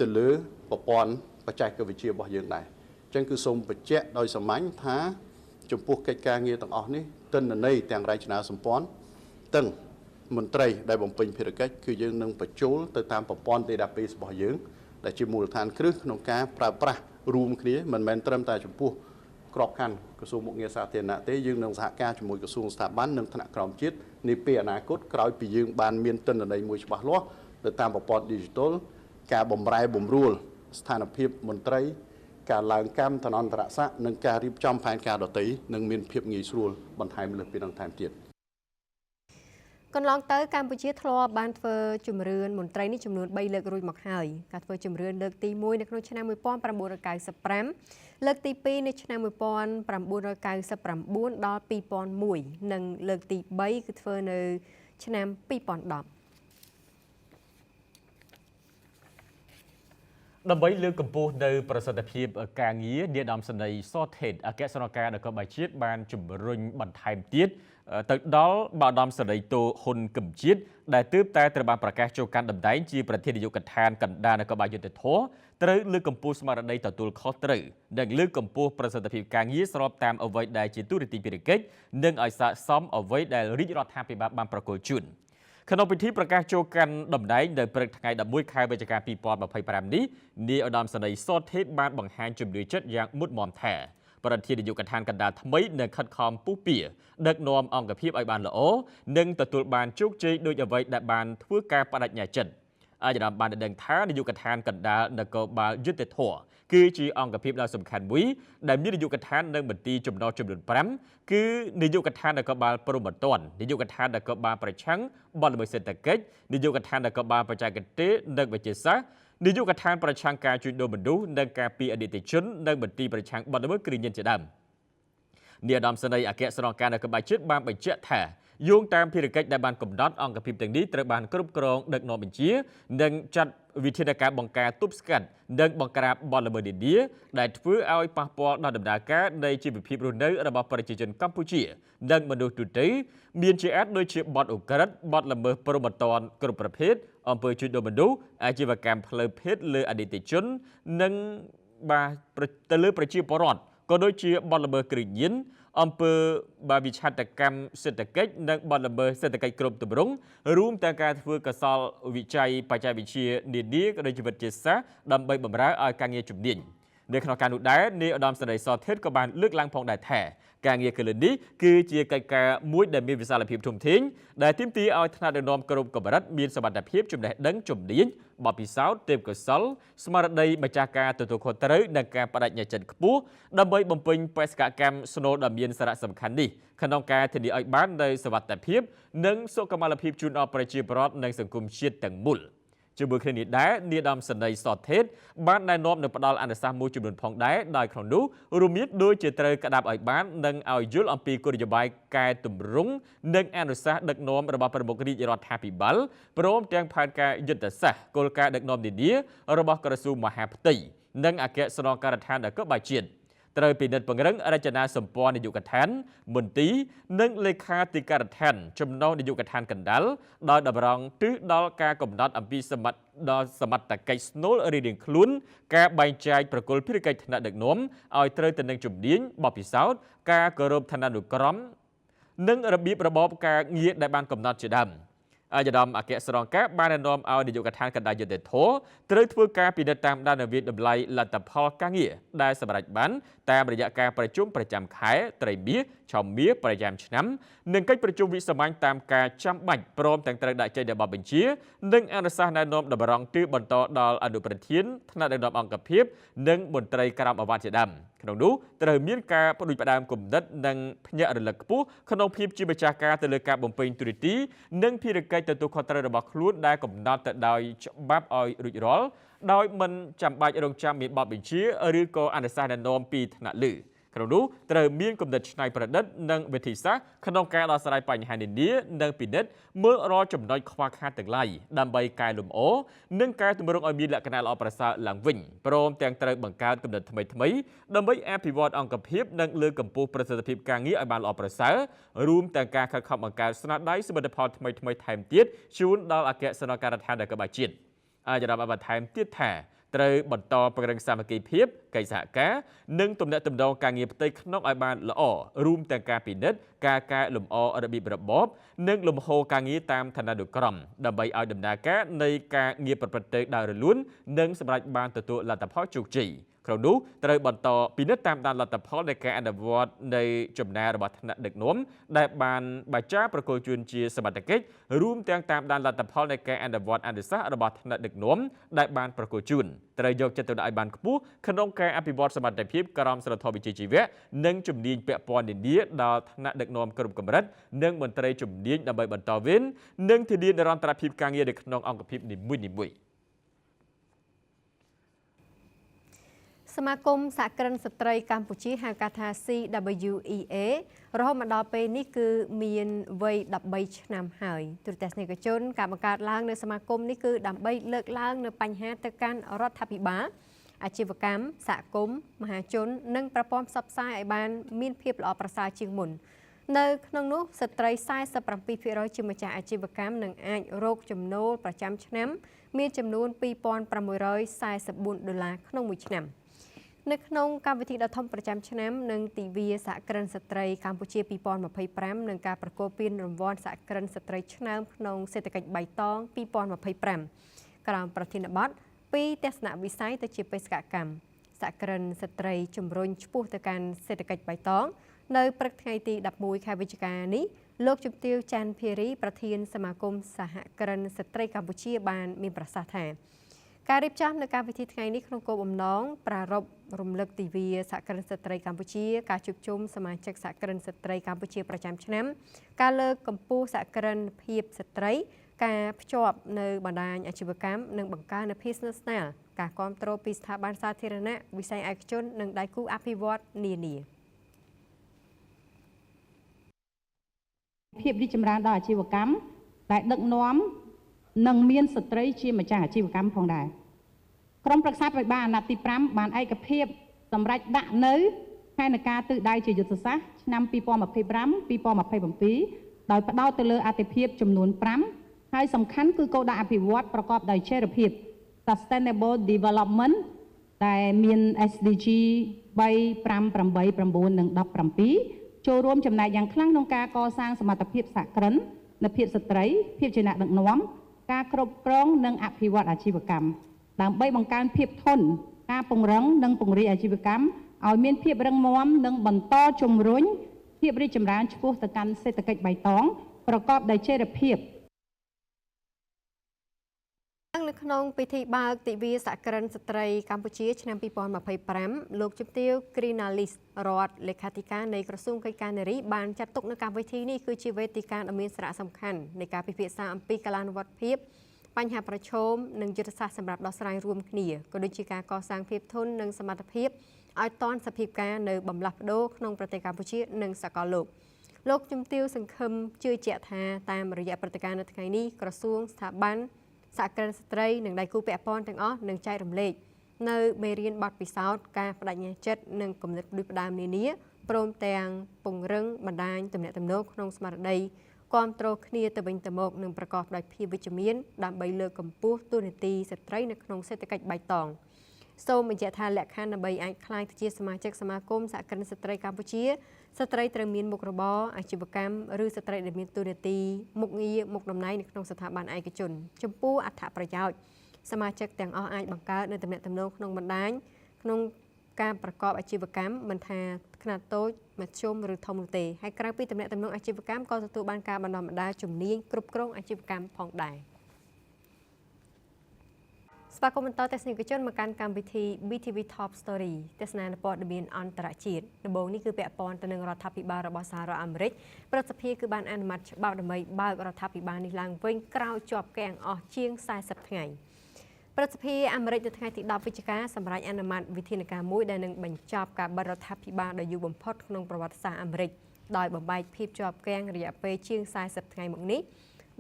ទៅលើប្រព័ន្ធបច្ចេកវិទ្យារបស់យើងដែរអញ្ចឹងគឺសូមបញ្ជាក់ដោយសាមញ្ញថាចំពោះកិច្ចការងារទាំងអស់នេះទិន្នន័យទាំងរចនាសម្ព័ន្ធទាំងមន្ត្រីដែលបំពេញភារកិច្ចគឺយើងនឹងបញ្ចូលទៅតាមប្រព័ន្ធ database របស់យើងដែលជាមូលដ្ឋានគ្រឹះក្នុងការប្រើប្រាស់រួមគ្នាមិនមែនត្រឹមតែចំពោះក្របខ័ណ្ឌក្រសួងមុខងារសាធារណៈទេយើងនឹងសហការជាមួយក្រសួងស្ថាប័ននិងថ្នាក់ក្រោមជាតិនាពេលអនាគតក្រោយពីយើងបានមានទិន្នន័យមួយច្បាស់លាស់ទៅតាមប្រព័ន្ធ Digital ការបំរែបំរួលស្ថានភាពមន្ត្រីការឡើងកម្មឋានន្តរស័ក្តិនិងការរៀបចំផែនការដទៃនឹងមានភាពងាយស្រួលបន្ថែមលើសពីនឹងថែមទៀត។ កន្លងទៅកម្ពុជាធ្លាប់បានធ្វើជំរឿនមន្ត្រីនេះចំនួន3លើករួចមកហើយការធ្វើជំរឿនលើកទី1នៅក្នុងឆ្នាំ1995លើកទី2នៅឆ្នាំ1999ដល់2001និងលើកទី3គឺធ្វើនៅឆ្នាំ2010ដើម្បីលើកកម្ពស់នៅប្រសិទ្ធភាពការងារនាយឧត្តមសេនីយ៍សថេតអគ្គស្នងការនគរបាលជាតិបានជំរុញបន្ថែមទៀតទៅដល់ឧត្តមសេនីយ៍ទោហ៊ុនគឹមជាតិដែលទើបតែត្រូវបានប្រកាសចូលកាន់តំណែងជាប្រធាននាយកដ្ឋានកណ្ដាលនគរបាលយុត្តិធម៌ត្រូវលើកកម្ពស់ស្មារតីទទួលខុសត្រូវនិងលើកកម្ពស់ប្រសិទ្ធភាពការងារស្របតាមអ្វីដែលជាទូរទស្សន៍ភារកិច្ចនិងឲ្យស័ក្តិសមអ្វីដែលរាជរដ្ឋាភិបាលបានប្រគល់ជូនក្នុងពិធីប្រកាសចូលកាន់តំណែងនៅព្រឹកថ្ងៃ11ខែវិច្ឆិកា2025នេះនាយឧត្តមសេនីយ៍សថេតបានបង្ហាញជំនឿចិត្តយ៉ាងមុតមមថាប្រធាននាយកដ្ឋានកណ្ដាលថ្មីនឹងខិតខំពុះពៀដឹកនាំអង្គភាពឲ្យបានល្អនិងទទួលបានជោគជ័យដោយអ្វីដែលបានធ្វើការបដិញ្ញាចិត្តអាយដាមបានដឹងថានាយកដ្ឋានកណ្ដាលនគរបាលយុត្តិធម៌គឺជាអង្គភាពដ៏សំខាន់មួយដែលមាននាយកដ្ឋាននិងមន្ទីរចំណុះចំនួន5គឺនាយកដ្ឋាននគរបាលព្រហ្មទណ្ឌនាយកដ្ឋាននគរបាលប្រឆាំងបទល្មើសសេដ្ឋកិច្ចនាយកដ្ឋាននគរបាលបច្ចេកទេសនិងវិទ្យាសាស្ត្រនាយកដ្ឋានប្រឆាំងការជួញដូរមនុស្សនិងការពារអនីតិជននិងមន្ទីរប្រឆាំងបទល្មើសគ្រឿងញៀនជាដើមនាយឧត្តមសេនីយ៍អគ្គស្នងការនគរបាលជាតិបានបញ្ជាក់ថាយោងតាមភារកិច្ចដែលបានកំណត់អង្គភាពទាំងនេះត្រូវបានគ្រប់គ្រងដឹកនាំបញ្ជានិងចាត់វិធានការបង្ការទប់ស្កាត់និងបង្ក្រាបបទល្មើសនានាដែលធ្វើឲ្យប៉ះពាល់ដល់ដំណើរការនៃជីវភាពរស់នៅរបស់ប្រជាជនកម្ពុជានិងមនុស្សទូទៅមានជាអាទិ៍ដូចជាបទឧក្រិដ្ឋបទល្មើសព្រហ្មទណ្ឌគ្រប់ប្រភេទអំពើជួញដូរមនុស្សអាជីវកម្មផ្លូវភេទលើអនីតិជននិងទៅលើប្រជាពលរដ្ឋក៏ដូចជាបទល្មើសគ្រឿងញៀនអំពើវិឆត្តកម្មសេដ្ឋកិច្ចនិងបទល្មើសសេដ្ឋកិច្ចគ្រប់ទម្រង់រួមទាំងការធ្វើកសលវិច័យបច្ចេកវិទ្យានានាក៏ដូចជាវិទ្យាសាស្ត្រដើម្បីបម្រើឲ្យការងារជំនាញនៅក្នុងការនោះដែរនាយឧត្តមសេនីយ៍សថេតក៏បានលើកឡើងផងដែរថាការងារកលិននេះគឺជាកិច្ចការមួយដែលមានវិសាលភាពធំធេងដែលទាមទារឲ្យថ្នាក់ដឹកនាំគ្រប់កម្រិតមានសមត្ថភាពចំណេះដឹងជំនាញបទពិសោធន៍ទេពកោសល្យស្មារតីម្ចាស់ការទទួលខុសត្រូវនិងការបដិញ្ញាចិត្តខ្ពស់ដើម្បីបំពេញបេសកកម្មស្នូលដ៏មានសារៈសំខាន់នេះក្នុងការធានាឲ្យបាននូវសុវត្ថិភាពនិងសុខុមាលភាពជូនដល់ប្រជាពលរដ្ឋនិងសង្គមជាតិទាំងមូលជាមួយគ្នានេះដែរនាយឧត្តមសេនីយ៍សថេតបានណែនាំនិងផ្ដល់អនុសាសន៍មួយចំនួនផងដែរដោយក្នុងនោះរួមមានដូចជាត្រូវក្តាប់ឲ្យបាននិងឲ្យយល់អំពីគោលនយោបាយកែទម្រង់និងអនុសាសន៍ដឹកនាំរបស់ប្រមុខរាជរដ្ឋាភិបាលព្រមទាំងផែនការយុទ្ធសាស្ត្រគោលការណ៍ដឹកនាំនានារបស់ក្រសួងមហាផ្ទៃនិងអគ្គស្នងការដ្ឋាននគរបាលជាតិត្រូវពិនិត្យពង្រឹងរចនាសម្ព័ន្ធនាយកដ្ឋានមន្ទីរនិងលេខាធិការដ្ឋានចំណុះនាយកដ្ឋានកណ្ដាលដោយតម្រង់ទិសដល់ការកំណត់អំពីសមត្ថកិច្ចស្នូលរៀងៗខ្លួនការបែងចែកប្រគល់ភារកិច្ចថ្នាក់ដឹកនាំឲ្យត្រូវទៅនឹងជំនាញបទពិសោធន៍ការគោរពឋានានុក្រមនិងរបៀបរបបការងារដែលបានកំណត់ជាដើមអាយដាមអគ្គស្នងការបានណែនាំឲ្យនាយកដ្ឋានកណ្ដាលយុត្តិធម៌ត្រូវធ្វើការពិនិត្យតាមដានវិតម្លៃលទ្ធផលការងារដែលសម្រេចបានតាមរយៈការប្រជុំប្រចាំខែត្រីមាសឆមាសប្រចាំឆ្នាំនិងកិច្ចប្រជុំវិសាមញ្ញតាមការចាំបាច់ព្រមទាំងត្រូវដាក់ចេញនូវបទបញ្ជានិងអនុសាសន៍ណែនាំតម្រង់ទិសបន្តដល់អនុប្រធានថ្នាក់ដឹកនាំអង្គភាពនិងមន្ត្រីក្រោមឱវាទជាដើមក្នុងនោះត្រូវមានការបដិបដើមគំនិតនិងភ្ញាក់រលឹកខ្ពស់ក្នុងភាពជាម្ចាស់ការទៅលើការបំពេញតួនាទីនិងភារកិច្ចទទួលខុសត្រូវរបស់ខ្លួនដែលកំណត់ទៅដោយច្បាប់ឲ្យរួចរាល់ដោយមិនចាំបាច់រងចាំមានបទបញ្ជាឬក៏អនុសាសន៍ណែនាំពីថ្នាក់លើក្នុងនោះត្រូវមានគំនិតច្នៃប្រឌិតនិងវិធីសាស្ត្រក្នុងការដោះស្រាយបញ្ហានានានិងពិនិត្យមើលរាល់ចំណុចខ្វះខាតទាំងឡាយដើម្បីកែលម្អនិងកែទម្រង់ឲ្យមានលក្ខណៈល្អប្រសើរឡើងវិញព្រមទាំងត្រូវបង្កើតគំនិតថ្មីៗដើម្បីអភិវឌ្ឍអង្គភាពនិងលើកកម្ពស់ប្រសិទ្ធភាពការងារឲ្យបានល្អប្រសើររួមទាំងការខិតខំបង្កើតស្នាដៃសមិទ្ធផលថ្មីៗថែមទៀតជូនដល់អគ្គស្នងការដ្ឋាននគរបាលជាតិអាចរាប់បន្ថែមទៀតថាត្រូវបន្តពង្រឹងសាមគ្គីភាពកិច្ចសហការនិងទំនាក់ទំនងការងារផ្ទៃក្នុងឲ្យបានល្អរួមទាំងការពិនិត្យការកែលម្អរបៀបរបបនិងលំហូរការងារតាមឋានានុក្រមដើម្បីឲ្យដំណើរការនៃការងារប្រព្រឹត្តទៅដោយរលូននិងសម្រេចបានទទួលលទ្ធផលជោគជ័យ ក្នុងនោះត្រូវបន្តពិនិត្យតាមដានលទ្ធផលនៃការអនុវត្តនៃចំណាររបស់ថ្នាក់ដឹកនាំដែលបានបាចាប្រគល់ជូនជាសមត្ថកិច្ចរួមទាំងតាមដានលទ្ធផលនៃការអនុវត្តអនុសាសន៍របស់ថ្នាក់ដឹកនាំដែលបានប្រគល់ជូនត្រូវយកចិត្តទុកដាក់ឲ្យបានខ្ពស់ក្នុងការអភិវឌ្ឍសមត្ថភាពក្រមសីលធម៌វិជ្ជាជីវៈនិងជំនាញពាក់ព័ន្ធនានាដល់ថ្នាក់ដឹកនាំគ្រប់កម្រិតនិងមន្ត្រីជំនាញដើម្បីបន្តវេននិងធានានិរន្តរភាពការងារនៅក្នុងអង្គភាពនីមួយៗ សមាគមសហគ្រិនស្ត្រីកម្ពុជាហៅកាត់ថា CWEA រហូតមកដល់ពេលនេះគឺមានវ័យ13ឆ្នាំហើយទូរទស្សនិកជនការបង្កើតឡើងនៅសមាគមនេះគឺដើម្បីលើកឡើងនៅបញ្ហាទៅកាន់រដ្ឋាភិបាលអាជីវកម្មសហគមន៍មហាជននិងប្រព័ន្ធផ្សព្វផ្សាយឲ្យបានមានភាពល្អប្រសើរជាងមុននៅក្នុងនោះស្ត្រី 47% ជាម្ចាស់អាជីវកម្មនឹងអាចរកចំណូលប្រចាំឆ្នាំមានចំនួន 2,644 ដុល្លារក្នុងមួយឆ្នាំនៅក្នុងកម្មវិធីដ៏ធំប្រចាំឆ្នាំនិងទិវាសហគ្រិនស្ត្រីកម្ពុជា2025និងការប្រគល់ពានរង្វាន់សហគ្រិនស្ត្រីឆ្នើមក្នុងសេដ្ឋកិច្ចបៃតង2025ក្រោមប្រធានបទពីទស្សនវិស័យទៅជាបេសកកម្មសហគ្រិនស្ត្រីជំរុញឆ្ពោះទៅកាន់សេដ្ឋកិច្ចបៃតងនៅព្រឹកថ្ងៃទី11ខែវិច្ឆិកានេះលោកជំទាវច័ន្ទភារីប្រធានសមាគមសហគ្រិនស្ត្រីកម្ពុជាបានមានប្រសាសន៍ថាការរៀបចំនៅកម្មវិធីថ្ងៃនេះក្នុងគោលបំណងប្រារព្ធរំលឹកទិវាសហគ្រិនស្ត្រីកម្ពុជាការជួបជុំសមាជិកសហគ្រិនស្ត្រីកម្ពុជាប្រចាំឆ្នាំការលើកកម្ពស់សហគ្រិនភាពស្ត្រីការភ្ជាប់នៅបណ្ដាញអាជីវកម្មនិងបង្កើននូវភាពស្និទ្ធស្នាលការគាំទ្រពីស្ថាប័នសាធារណៈវិស័យឯកជននិងដៃគូអភិវឌ្ឍន៍នានាភាពរីកចម្រើនដល់អាជីវកម្មដែលដឹកនាំនិងមានស្ត្រីជាម្ចាស់អាជីវកម្មផងដែរក្រុមប្រឹក្សាប្រតិបត្តិអាណត្តិទី5បានឯកភាពសម្រេចដាក់នៅផែនការទិសដៅជាយុទ្ធសាស្ត្រឆ្នាំ 2025-2027 ដោយផ្ដោតទៅលើអាទិភាពចំនួន5ហើយសំខាន់គឺគោលដៅអភិវឌ្ឍប្រកបដោយចីរភាព Sustainable Development ដែលមាន SDG 3 5 8 9និង17ចូលរួមចំណែកយ៉ាងខ្លាំងក្នុងការកសាងសមត្ថភាពសហគ្រិនភាពស្ត្រីភាពជាអ្នកដឹកនាំការគ្រប់គ្រងនិងអភិវឌ្ឍអាជីវកម្មដើម្បីបង្កើនភាពធន់ការពង្រឹងនិងពង្រីកអាជីវកម្មឲ្យមានភាពរឹងមាំនិងបន្តជំរុញភាពរីកចម្រើនឆ្ពោះទៅកាន់សេដ្ឋកិច្ចបៃតងប្រកបដោយចីរភាពនៅក្នុងពិធីបើកទិវាសហគ្រិនស្ត្រីកម្ពុជាឆ្នាំ2025លោកជំទាវ Krinalis រដ្ឋលេខាធិការនៃក្រសួងកិច្ចការនារីបានចាត់ទុកនៅកម្មវិធីនេះគឺជាវេទិកាដ៏មានសារៈសំខាន់នៃការពិភាក្សាអំពីកាលានុវត្តភាពបញ្ហាប្រឈមនិងយុទ្ធសាស្ត្រសម្រាប់ដោះស្រាយរួមគ្នាក៏ដូចជាការកសាងភាពធន់និងសមត្ថភាពឲ្យទាន់សភាពការណ៍នៅបំលាស់ប្ដូរក្នុងប្រទេសកម្ពុជានិងសកលលោកលោកជំទាវសង្ឃឹមជឿជាក់ថាតាមរយៈព្រឹត្តិការណ៍នៅថ្ងៃនេះក្រសួងស្ថាប័នសហគ្រិនស្ត្រីនិងដៃគូពាក់ព័ន្ធទាំងអស់នឹងចែករំលែកនៅមេរៀនបទពិសោធន៍ការបដិញ្ញាចិត្តនិងគំនិតផ្ដួចផ្ដើមនានាព្រមទាំងពង្រឹងបណ្ដាញទំនាក់ទំនងក្នុងស្មារតីគាំទ្រគ្នាទៅវិញទៅមកនិងប្រកបដោយភាពវិជ្ជមានដើម្បីលើកកម្ពស់តួនាទីស្ត្រីនៅក្នុងសេដ្ឋកិច្ចបៃតងសូមបញ្ជាក់ថាលក្ខខណ្ឌដើម្បីអាចក្លាយទៅជាសមាជិកសមាគមសហគ្រិនស្ត្រីកម្ពុជាស្ត្រីត្រូវមានមុខរបរអាជីវកម្មឬស្ត្រីដែលមានតួនាទីមុខងារមុខតំណែងនៅក្នុងស្ថាប័នឯកជនចំពោះអត្ថប្រយោជន៍សមាជិកទាំងអស់អាចបង្កើតនូវទំនាក់ទំនងក្នុងបណ្ដាញក្នុងការប្រកបអាជីវកម្មមិនថាខ្នាតតូចមធ្យមឬធំនោះទេហើយក្រៅពីទំនាក់ទំនងអាជីវកម្មក៏ទទួលបានការបណ្ដុះបណ្ដាលជំនាញគ្រប់គ្រងអាជីវកម្មផងដែរស្វាគមន៍បន្តទស្សនិកជនមកកាន់កម្មវិធី BTV Top Story ទស្សនាព័ត៌មានអន្តរជាតិដំបូងនេះគឺពាក់ព័ន្ធទៅនឹងរដ្ឋាភិបាលរបស់សហរដ្ឋអាមេរិកព្រឹទ្ធសភាគឺបានអនុម័តច្បាប់ដើម្បីបើករដ្ឋាភិបាលនេះឡើងវិញក្រោយជាប់គាំងអស់ជាង40ថ្ងៃព្រឹទ្ធសភាអាមេរិកនៅថ្ងៃទី10វិច្ឆិកាសម្រេចអនុម័តវិធានការមួយដែលនឹងបញ្ចប់ការបិទរដ្ឋាភិបាលដ៏យូរបំផុតក្នុងប្រវត្តិសាស្ត្រអាមេរិកដោយបំបែកភាពជាប់គាំងរយៈពេលជាង40ថ្ងៃមកនេះ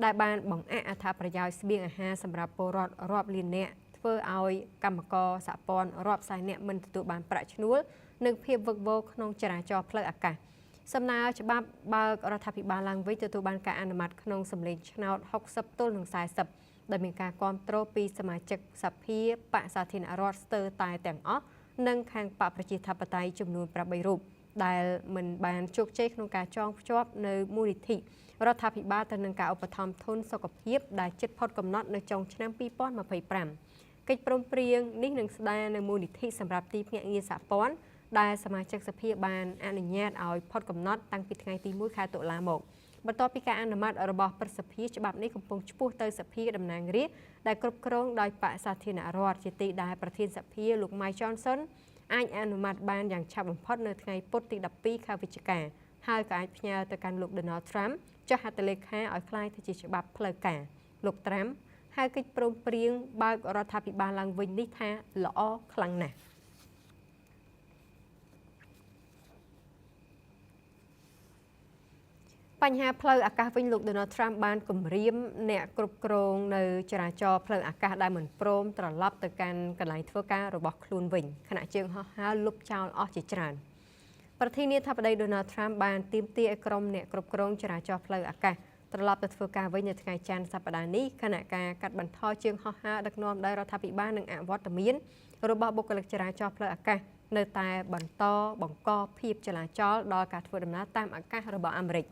ដែលបានបង្អាក់អត្ថប្រយោជន៍ស្បៀងអាហារសម្រាប់ពលរដ្ឋរាប់លាននាក់ធ្វើឲ្យកម្មករសហព័ន្ធរាប់សែននាក់មិនទទួលបានប្រាក់ឈ្នួលនិងភាពវឹកវរក្នុងចរាចរណ៍ផ្លូវអាកាសសំណើច្បាប់បើករដ្ឋាភិបាលឡើងវិញទទួលបានការអនុម័តក្នុងសម្លេងឆ្នោត60ទល់នឹង40ដែលមានការគាំទ្រពីសមាជិកសភាបក្សសាធារណរដ្ឋស្ទើរតែទាំងអស់និងខាងបក្សប្រជាធិបតេយ្យចំនួន8រូបដែលមិនបានជោគជ័យក្នុងការចងភ្ជាប់នៅមូលនិធិរដ្ឋាភិបាលទៅនឹងការឧបត្ថម្ភធនសុខភាពដែលជិតផុតកំណត់នៅចុងឆ្នាំ2025 កិច្ចព្រមព្រៀងនេះនឹងស្ដារនៅមូលនិធិសម្រាប់ទីភ្នាក់ងារសហព័ន្ធដែលសមាជិកសភាបានអនុញ្ញាតឲ្យផុតកំណត់តាំងពីថ្ងៃទី1ខែតុលាមកបន្ទាប់ពីការអនុម័តរបស់ព្រឹទ្ធសភាច្បាប់នេះកំពុងឆ្ពោះទៅសភាតំណាងរាស្ត្រដែលគ្រប់គ្រងដោយបក្សសាធារណរដ្ឋជាទីដែលប្រធានសភាលោក Mike Johnson អាចអនុម័តបានយ៉ាងឆាប់បំផុតនៅថ្ងៃពុធទី12ខែវិច្ឆិកាហើយក៏អាចផ្ញើទៅកាន់លោក Donald Trump ចុះហត្ថលេខាឲ្យក្លាយទៅជាច្បាប់ផ្លូវការលោក Trump ហៅកិច្ចព្រមព្រៀងបើករដ្ឋាភិបាលឡើងវិញនេះថាល្អខ្លាំងណាស់បញ្ហាផ្លូវអាកាសវិញលោក Donald Trump បានគំរាមអ្នកគ្រប់គ្រងនៅចរាចរណ៍ផ្លូវអាកាសដែលមិនព្រមត្រឡប់ទៅកាន់កន្លែងធ្វើការរបស់ខ្លួនវិញខណៈជើងហោះហើរលុបចោលអស់ជាច្រើនប្រធានាធិបតី Donald Trump បានទាមទារឲ្យក្រុមអ្នកគ្រប់គ្រងចរាចរណ៍ផ្លូវអាកាសត្រឡប់ទៅធ្វើការវិញនៅថ្ងៃច័ន្ទសប្តាហ៍នេះខណៈការកាត់បន្ថយជើងហោះហើរដឹកនាំដោយរដ្ឋាភិបាលនិងអវត្តមានរបស់បុគ្គលិកចរាចរណ៍ផ្លូវអាកាសនៅតែបន្តបង្កភាពចលាចលដល់ការធ្វើដំណើរតាមអាកាសរបស់អាមេរិក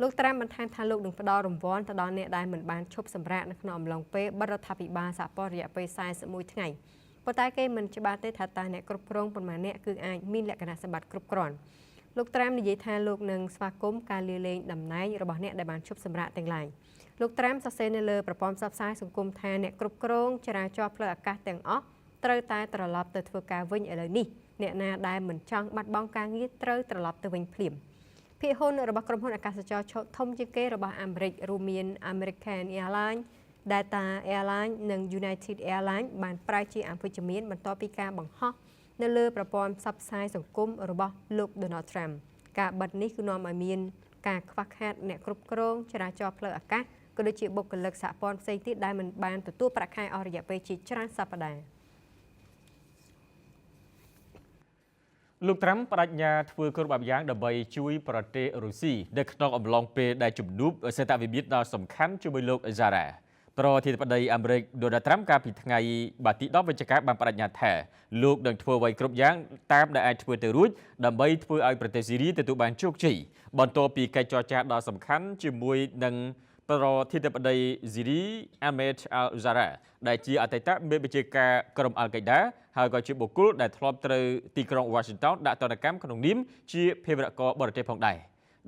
លោកត្រាំបន្ថែមថាលោកនឹងផ្ដល់រង្វាន់ទៅដល់អ្នកដែលមិនបានឈប់សម្រាកនៅក្នុងអំឡុងពេលបិទរដ្ឋាភិបាលសហព័ន្ធរយៈពេល41ថ្ងៃប៉ុន្តែគេមិនច្បាស់ទេថាតើអ្នកគ្រប់គ្រងប៉ុន្មានអ្នកគឺអាចមានលក្ខណៈសម្បត្តិគ្រប់គ្រាន់លោកត្រាំនិយាយថាលោកនឹងស្វាគមន៍ការលាលែងតំណែងរបស់អ្នកដែលបានឈប់សម្រាកទាំងឡាយលោកត្រាំសរសេរនៅលើប្រព័ន្ធផ្សព្វផ្សាយសង្គមថាអ្នកគ្រប់គ្រងចរាចរណ៍ផ្លូវអាកាសទាំងអស់ត្រូវតែត្រឡប់ទៅធ្វើការវិញឥឡូវនេះអ្នកណាដែលមិនចង់បាត់បង់ការងារត្រូវត្រឡប់ទៅវិញភ្លាមភាគហ៊ុនរបស់ក្រុមហ៊ុនអាកាសចរធំជាងគេរបស់អាមេរិករួមមាន American Airlines, Delta Airlines និង United Airlines បានប្រែជាអវិជ្ជមានបន្ទាប់ពីការបង្ហោះនៅលើប្រព័ន្ធផ្សព្វផ្សាយសង្គមរបស់លោក Donald Trump ការបិទនេះគឺនាំឲ្យមានការខ្វះខាតអ្នកគ្រប់គ្រងចរាចរណ៍ផ្លូវអាកាសក៏ដូចជាបុគ្គលិកសហព័ន្ធផ្សេងទៀតដែលមិនបានទទួលប្រាក់ខែអស់រយៈពេលជាច្រើនសប្តាហ៍លោកត្រាំបដិញ្ញាធ្វើគ្រប់បែបយ៉ាងដើម្បីជួយប្រទេសរុស្ស៊ីនៅក្នុងអំឡុងពេលដែលជំនួបសេដ្ឋវិមានដ៏សំខាន់ជាមួយលោកហ្សារ៉ាប្រធានាធិបតីអាមេរិកដូណាល់ត្រាំកាលពីថ្ងៃទី10វិច្ឆិកាបានបដិញ្ញាថាលោកនឹងធ្វើអ្វីគ្រប់យ៉ាងតាមដែលអាចធ្វើទៅរួចដើម្បីធ្វើឲ្យប្រទេសស៊ីរីទទួលបានជោគជ័យបន្ទាប់ពីកិច្ចចរចាដ៏សំខាន់ជាមួយនឹងប្រធានាធិបតីស៊ីរីអាមេតអាល់ហ្សារ៉ាដែលជាអតីតមេបញ្ជាការក្រុមអាល់កៃដាហើយក៏ជាបុគ្គលដែលធ្លាប់ត្រូវទីក្រុងវ៉ាស៊ីនតោនដាក់ទណ្ឌកម្មក្នុងនាមជាភេរវករបរទេសផងដែរ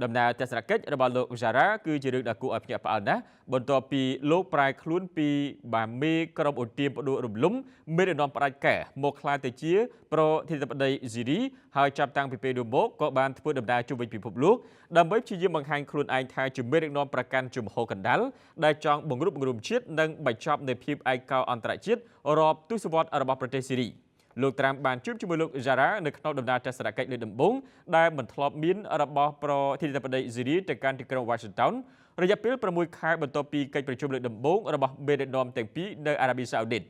ដំណើរទស្សនកិច្ចរបស់លោកហ្សារ៉ាគឺជារឿងដ៏គួរឲ្យភ្ញាក់ផ្អើលណាស់បន្ទាប់ពីលោកប្រែខ្លួនពីបាមេក្រុមឧទាមផ្ដួលរំលំមេដឹកនាំផ្ដាច់ការមកក្លាយទៅជាប្រធានាធិបតីស៊ីរីហើយចាប់តាំងពីពេលនោះមកក៏បានធ្វើដំណើរជុំវិញពិភពលោកដើម្បីព្យាយាមបង្ហាញខ្លួនឯងថាជាមេដឹកនាំប្រកាន់ជំហរកណ្ដាលដែលចង់បង្រួបបង្រួមជាតិនិងបញ្ចប់នៃភាពឯកោអន្តរជាតិរាប់ទសវត្សរ៍របស់ប្រទេសស៊ីរីលោកត្រាំបានជួបជាមួយលោកហ្សារ៉ានៅក្នុងដំណើរទស្សនកិច្ចលើកដំបូងដែលមិនធ្លាប់មានរបស់ប្រធានាធិបតីស៊ីរីទៅកាន់ទីក្រុងវ៉ាស៊ីនតោនរយៈពេល6ខែបន្ទាប់ពីកិច្ចប្រជុំលើកដំបូងរបស់មេដឹកនាំទាំងពីរនៅអារ៉ាប៊ីសាអូឌីត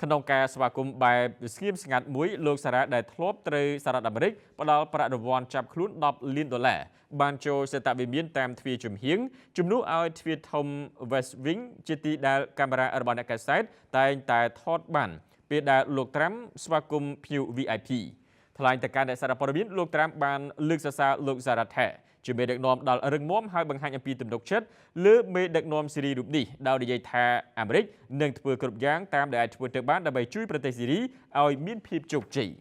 ក្នុងការស្វាគមន៍បែបស្ងៀមស្ងាត់មួយលោកសារ៉ាដែលធ្លាប់ត្រូវសហរដ្ឋអាមេរិកផ្ដល់ប្រាក់រង្វាន់ចាប់ខ្លួន10លានដុល្លារបានចូលសេតវិមានតាមទ្វារជំហៀងជំនួសឲ្យទ្វារធំ West Wing ជាទីដែលកាមេរ៉ារបស់អ្នកកាសែតតែងតែថតបានពេលដែលលោកត្រាំស្វាគមន៍ភ្ញៀវ VIP ថ្លែងទៅកាន់អ្នកសារព័ត៌មានលោកត្រាំបានលើកសរសើរលោកសារ៉ាថាជាមេដឹកនាំដ៏រឹងមាំហើយបង្ហាញអំពីទំនុកចិត្តលើមេដឹកនាំស៊ីរីរូបនេះដោយនិយាយថាអាមេរិកនឹងធ្វើគ្រប់យ៉ាងតាមដែលអាចធ្វើទៅបានដើម្បីជួយប្រទេសស៊ីរីឲ្យមានភាពជោគជ័យ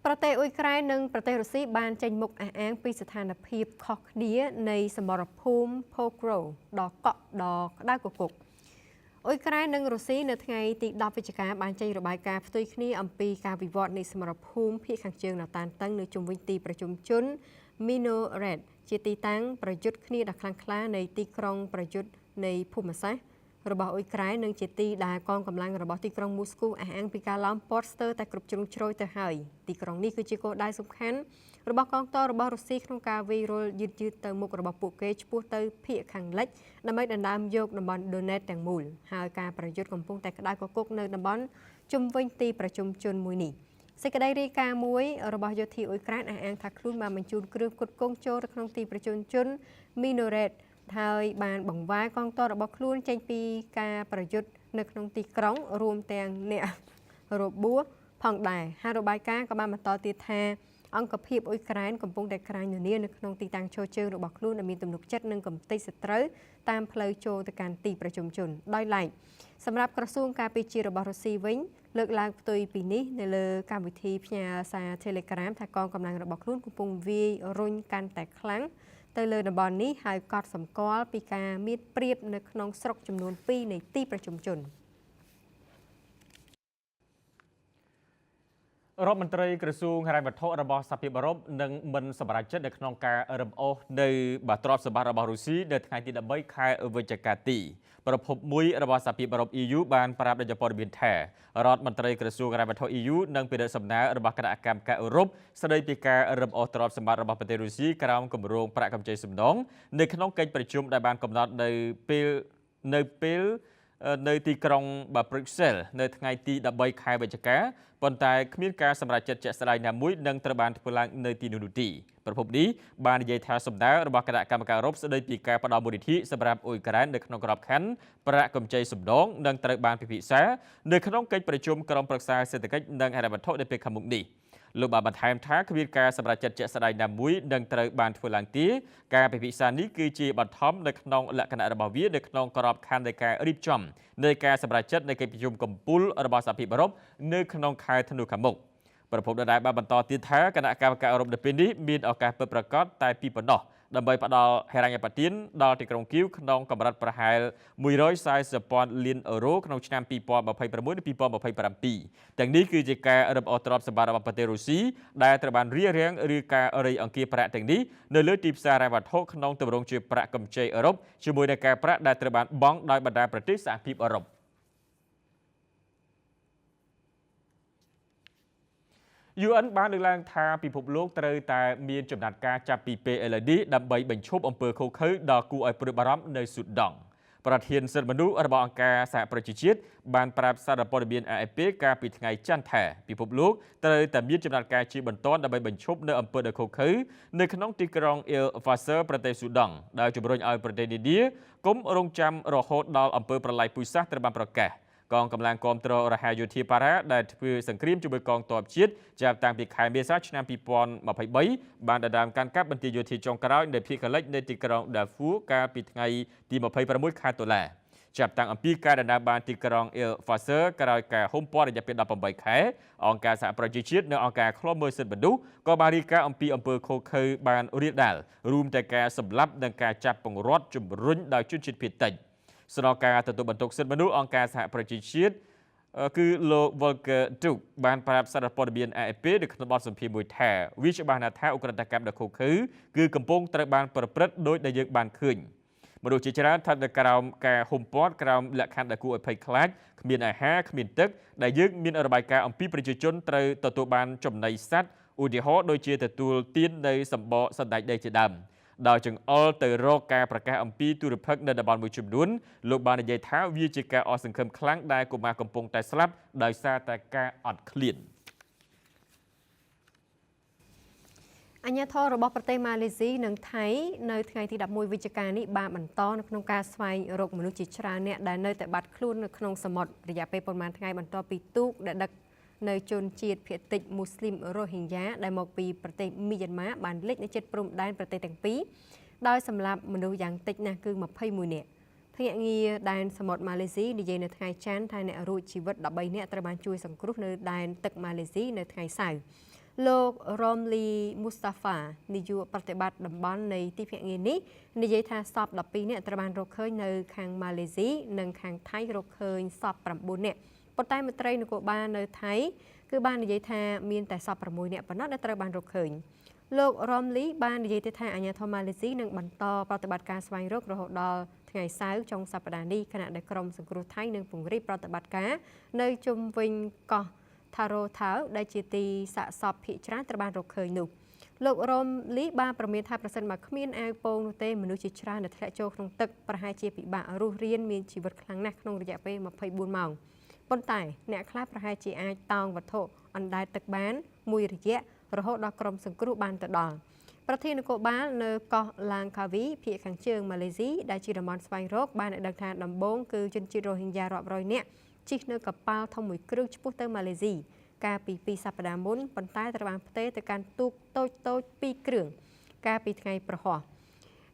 ប្រទេសអ៊ុយក្រែននិងប្រទេសរុស្ស៊ីបានចេញមុខអះអាងពីស្ថានភាពខុសគ្នានៃសមរភូមិផូក្រូដ៏កក់ដ៏ក្តៅគគុកអ៊ុយក្រែននិងរុស្ស៊ីនៅថ្ងៃទី10វិច្ឆិកាបានចេញរបាយការណ៍ផ្ទុយគ្នាអំពីការវិវត្តនៃសមរភូមិភាគខាងជើងដ៏តានតឹងនៅជុំវិញទីប្រជុំជនមីណូរ៉េតជាទីតាំងប្រយុទ្ធគ្នាដ៏ខ្លាំងក្លានៃទីក្រុងប្រយុទ្ធនៃភូមិសាស្ត្ររបស់អ៊ុយក្រែននិងជាទីដែលកងកម្លាំងរបស់ទីក្រុងមូស្គូអះអាងពីការឡោមព័ទ្ធស្ទើរតែគ្រប់ជ្រុងជ្រោយទៅហើយទីក្រុងនេះគឺជាគោលដៅសំខាន់របស់កងទ័ពរបស់រុស្ស៊ីក្នុងការវាយរលយឺតៗទៅមុខរបស់ពួកគេឆ្ពោះទៅភាគខាងលិចដើម្បីដណ្ដើមយកតំបន់ដូណេតទាំងមូលហើយការប្រយុទ្ធកំពុងតែក្តៅគគុកនៅតំបន់ជុំវិញទីប្រជុំជនមួយនេះសេចក្តីរាយការណ៍មួយរបស់យោធាអ៊ុយក្រែនអះអាងថាខ្លួនបានបញ្ជូនគ្រឿងផ្គត់ផ្គង់ចូលទៅក្នុងទីប្រជុំជនមីណូរ៉េតហើយបានបង្វែរកងទ័ពរបស់ខ្លួនចេញពីការប្រយុទ្ធនៅក្នុងទីក្រុងរួមទាំងអ្នករបួសផងដែរហើយរបាយការណ៍ក៏បានបន្តទៀតថា អង្គភាពអ៊ុយក្រែនកំពុងតែក្រាញននៀលនៅក្នុងទីតាំងឈរជើងរបស់ខ្លួនដែលមានទំនុកចិត្តនិងកំទេចសត្រូវតាមផ្លូវចូលទៅកាន់ទីប្រជុំជនដោយឡែកសម្រាប់ក្រសួងការពារជាតិរបស់រុស្ស៊ីវិញលើកឡើងផ្ទុយពីនេះនៅលើកម្មវិធីផ្ញើសារ Telegram ថាកងកម្លាំងរបស់ខ្លួនកំពុងវាយរុញកាន់តែខ្លាំងទៅលើតំបន់នេះហើយកត់សម្គាល់ពីការមានប្រៀបនៅក្នុងស្រុកចំនួន2នៃទីប្រជុំជនរដ្ឋមន្ត្រីក្រសួងហិរញ្ញវត្ថុរបស់សហភាពអឺរ៉ុបនឹងមិនសម្រេចចិត្តនៅក្នុងការរំអូសនៅទ្រព្យសម្បត្តិរបស់រុស្ស៊ីនៅថ្ងៃទី13ខែវិច្ឆិកាទីប្រភពមួយរបស់សហភាពអឺរ៉ុប EU បានប្រាប់ដល់ព័ត៌មានថារដ្ឋមន្ត្រីក្រសួងហិរញ្ញវត្ថុ EU នឹងពិនិត្យសំណើរបស់គណៈកម្មការអឺរ៉ុបស្ដីពីការរំអូសទ្រព្យសម្បត្តិរបស់ប្រទេសរុស្ស៊ីក្រោមគម្រោងប្រាក់កម្ចីសំណងនៅក្នុងកិច្ចប្រជុំដែលបានកំណត់នៅពេលនៅទីក្រុងប្រ៊ុចសែលនៅថ្ងៃទី13ខែវិច្ឆិកាប៉ុន្តែគ្មានការសម្រេចចិត្តជាក់ស្ដែងណាមួយនឹងត្រូវបានធ្វើឡើងនៅទីនោះនោះទេប្រភពនេះបាននិយាយថាសំណើរបស់គណៈកម្មការអឺរ៉ុបស្ដីពីការផ្ដល់មូលនិធិសម្រាប់អ៊ុយក្រែននៅក្នុងក្របខ័ណ្ឌប្រាក់កម្ចីសំណងនឹងត្រូវបានពិភាក្សានៅក្នុងកិច្ចប្រជុំក្រុមប្រឹក្សាសេដ្ឋកិច្ចនិងហិរញ្ញវត្ថុនៅពេលខាងមុខនេះលោកបានបន្ថែមថាគ្មានការសម្រេចចិត្តជាក់ស្ដែងណាមួយនឹងត្រូវបានធ្វើឡើងទេការពិភាក្សានេះគឺជាបឋមនៅក្នុងលក្ខណៈរបស់វានៅក្នុងក្របខ័ណ្ឌនៃការរៀបចំនៃការសម្រេចចិត្តនៃកិច្ចប្រជុំកំពូលរបស់សហភាពអឺរ៉ុបនៅក្នុងខែធ្នូខាងមុខប្រភពដដែលបានបន្តទៀតថាគណៈកម្មការអឺរ៉ុបនៅពេលនេះមានឱកាសពិតប្រាកដតែពីប៉ុណ្ណោះដើម្បីផ្ដល់ហិរញ្ញប្បទានដល់ទីក្រុងគៀវក្នុងកម្រិតប្រហែល140ពាន់លានអឺរ៉ូក្នុងឆ្នាំ2026និង2027ទាំងនេះគឺជាការរំអូសទ្រព្យសម្បត្តិរបស់ប្រទេសរុស្ស៊ីដែលត្រូវបានរារាំងឬការរៃអង្គាសប្រាក់ទាំងនេះនៅលើទីផ្សារហិរញ្ញវត្ថុក្នុងទម្រង់ជាប្រាក់កម្ចីអឺរ៉ុបជាមួយនឹងការប្រាក់ដែលត្រូវបានបង់ដោយបណ្ដាប្រទេសសហភាពអឺរ៉ុបUN បានលើកឡើងថាពិភពលោកត្រូវតែមានចំណាត់ការចាប់ពីពេលឥឡូវនេះដើម្បីបញ្ឈប់អំពើឃោរឃៅដ៏គួរឲ្យព្រួយបារម្ភនៅស៊ូដង់ប្រធានសិទ្ធិមនុស្សរបស់អង្គការសហប្រជាជាតិបានប្រាប់សារព័ត៌មាន AFP កាលពីថ្ងៃច័ន្ទថាពិភពលោកត្រូវតែមានចំណាត់ការជាបន្ទាន់ដើម្បីបញ្ឈប់នៅអំពើដ៏ឃោរឃៅនៅក្នុងទីក្រុងអ៊ីលហ្វាសឺប្រទេសស៊ូដង់ដោយជំរុញឲ្យប្រទេសនានាកុំរងចាំរហូតដល់អំពើប្រល័យពូជសាសន៍ត្រូវបានប្រកាសកងកម្លាំងគាំទ្ររហ័សយោធាប៉ារ៉ាដែលធ្វើសង្គ្រាមជាមួយកងទ័ពជាតិចាប់តាំងពីខែមេសាឆ្នាំ2023បានដណ្ដើមកាន់កាប់បន្ទាយយោធាចុងក្រោយនៅភាគខាងលិចនៃទីក្រុងដាហ្វូកាលពីថ្ងៃទី26ខែតុលាចាប់តាំងអំពីការដណ្ដើមបានទីក្រុងអ៊ីលហ្វាសឺក្រោយការហ៊ុមព័ទ្ធរយៈពេល18ខែអង្គការសហប្រជាជាតិនិងអង្គការឃ្លាំមើលសិទ្ធិមនុស្សក៏បានរាយការណ៍អំពីអំពើឃោរឃៅបានរាលដាលរួមទាំងការសម្លាប់និងការចាប់ពង្រត់ជំរុញដោយជនជាតិភាគតិចស្នងការទទួលបន្ទុកសិទ្ធិមនុស្សអង្គការសហប្រជាជាតិគឺលោក Volker Turk បានប្រាប់សារព័ត៌មាន AFP នៅក្នុងបទសម្ភាសន៍មួយថាវាច្បាស់ណាស់ថាឧក្រិដ្ឋកម្មដ៏ឃោរឃៅគឺកំពុងត្រូវបានប្រព្រឹត្តដោយដែលយើងបានឃើញមនុស្សជាច្រើនស្ថិតនៅក្រោមការហ៊ុមព័ទ្ធក្រោមលក្ខខណ្ឌដ៏គួរឲ្យភ័យខ្លាចគ្មានអាហារគ្មានទឹកដែលយើងមានរបាយការណ៍អំពីប្រជាជនត្រូវទទួលបានចំណីសត្វឧទាហរណ៍ដូចជាទទួលទាននៅសម្បកសណ្តែកដីជាដើមដោយចង្អុលទៅរកការប្រកាសអំពីទុរភិក្សនៅតំបន់មួយចំនួនលោកបាននិយាយថាវាជាការអស់សង្ឃឹមខ្លាំងដែលកុមារកំពុងតែស្លាប់ដោយសារតែការអត់ឃ្លានអាជ្ញាធររបស់ប្រទេសម៉ាឡេស៊ីនិងថៃនៅថ្ងៃទី11វិច្ឆិកានេះបានបន្តនៅក្នុងការស្វែងរកមនុស្សជាច្រើនអ្នកដែលនៅតែបាត់ខ្លួននៅក្នុងសមុទ្ររយៈពេលប៉ុន្មានថ្ងៃបន្ទាប់ពីទូកដែលដឹកនៅជនជាតិភាគតិចមូស្លីមរ៉ូហិញយ៉ាដែលមកពីប្រទេសមីយ៉ាន់ម៉ាបានលិចនៅជិតព្រំដែនប្រទេសទាំងពីរដោយសម្លាប់មនុស្សយ៉ាងតិចណាស់គឺ21នាក់ភ្នាក់ងារដែនសមុទ្រម៉ាឡេស៊ីនិយាយនៅថ្ងៃច័ន្ទថាអ្នករួចជីវិត13នាក់ត្រូវបានជួយសង្គ្រោះនៅដែនទឹកម៉ាឡេស៊ីនៅថ្ងៃសៅរ៍លោករ៉មលីមូស្តាហ្វានាយកប្រតិបត្តិតំបន់នៃទីភ្នាក់ងារនេះនិយាយថាសព12នាក់ត្រូវបានរកឃើញនៅខាងម៉ាឡេស៊ីនិងខាងថៃរកឃើញសព9នាក់ប៉ុន្តែមន្ត្រីនគរបាលនៅថៃគឺបាននិយាយថាមានតែសព6នាក់ប៉ុណ្ណោះដែលត្រូវបានរកឃើញលោករ៉មលីបាននិយាយទៀតថាអាជ្ញាធរម៉ាឡេស៊ីនឹងបន្តប្រតិបត្តិការស្វែងរករហូតដល់ថ្ងៃសៅរ៍ចុងសប្តាហ៍នេះខណៈដែលក្រុមសង្គ្រោះថៃនឹងពង្រីកប្រតិបត្តិការនៅជុំវិញកោះថារ៉ូថៅដែលជាទីសាកសពភាគច្រើនត្រូវបានរកឃើញនោះលោករ៉មលីបានប្រមានថាប្រសិនបើគ្មានអាវពោងនោះទេមនុស្សជាច្រើនដែលធ្លាក់ចូលក្នុងទឹកប្រហែលជាពិបាករស់រានមានជីវិតខ្លាំងណាស់ក្នុងរយៈពេល24ម៉ោងប៉ុន្តែអ្នកខ្លះប្រហែលជាអាចតោងវត្ថុអណ្ដែតទឹកបានមួយរយៈរហូតដល់ក្រុមសង្គ្រោះបានទៅដល់ប្រធាននគរបាលនៅកោះឡាងកាវីភាគខាងជើងម៉ាឡេស៊ីដែលជាតំបន់ស្វែងរកបានឲ្យដឹងថាដំបូងគឺជនជាតិរ៉ូហិញយ៉ារាប់រយនាក់ជិះនៅកប៉ាល់ធំមួយគ្រឿងឆ្ពោះទៅម៉ាឡេស៊ី កាលពី2សប្តាហ៍មុនប៉ុន្តែត្រូវបានផ្ទេរទៅកាន់ទូកតូចៗ2គ្រឿងកាលពីថ្ងៃព្រហស្បតិ៍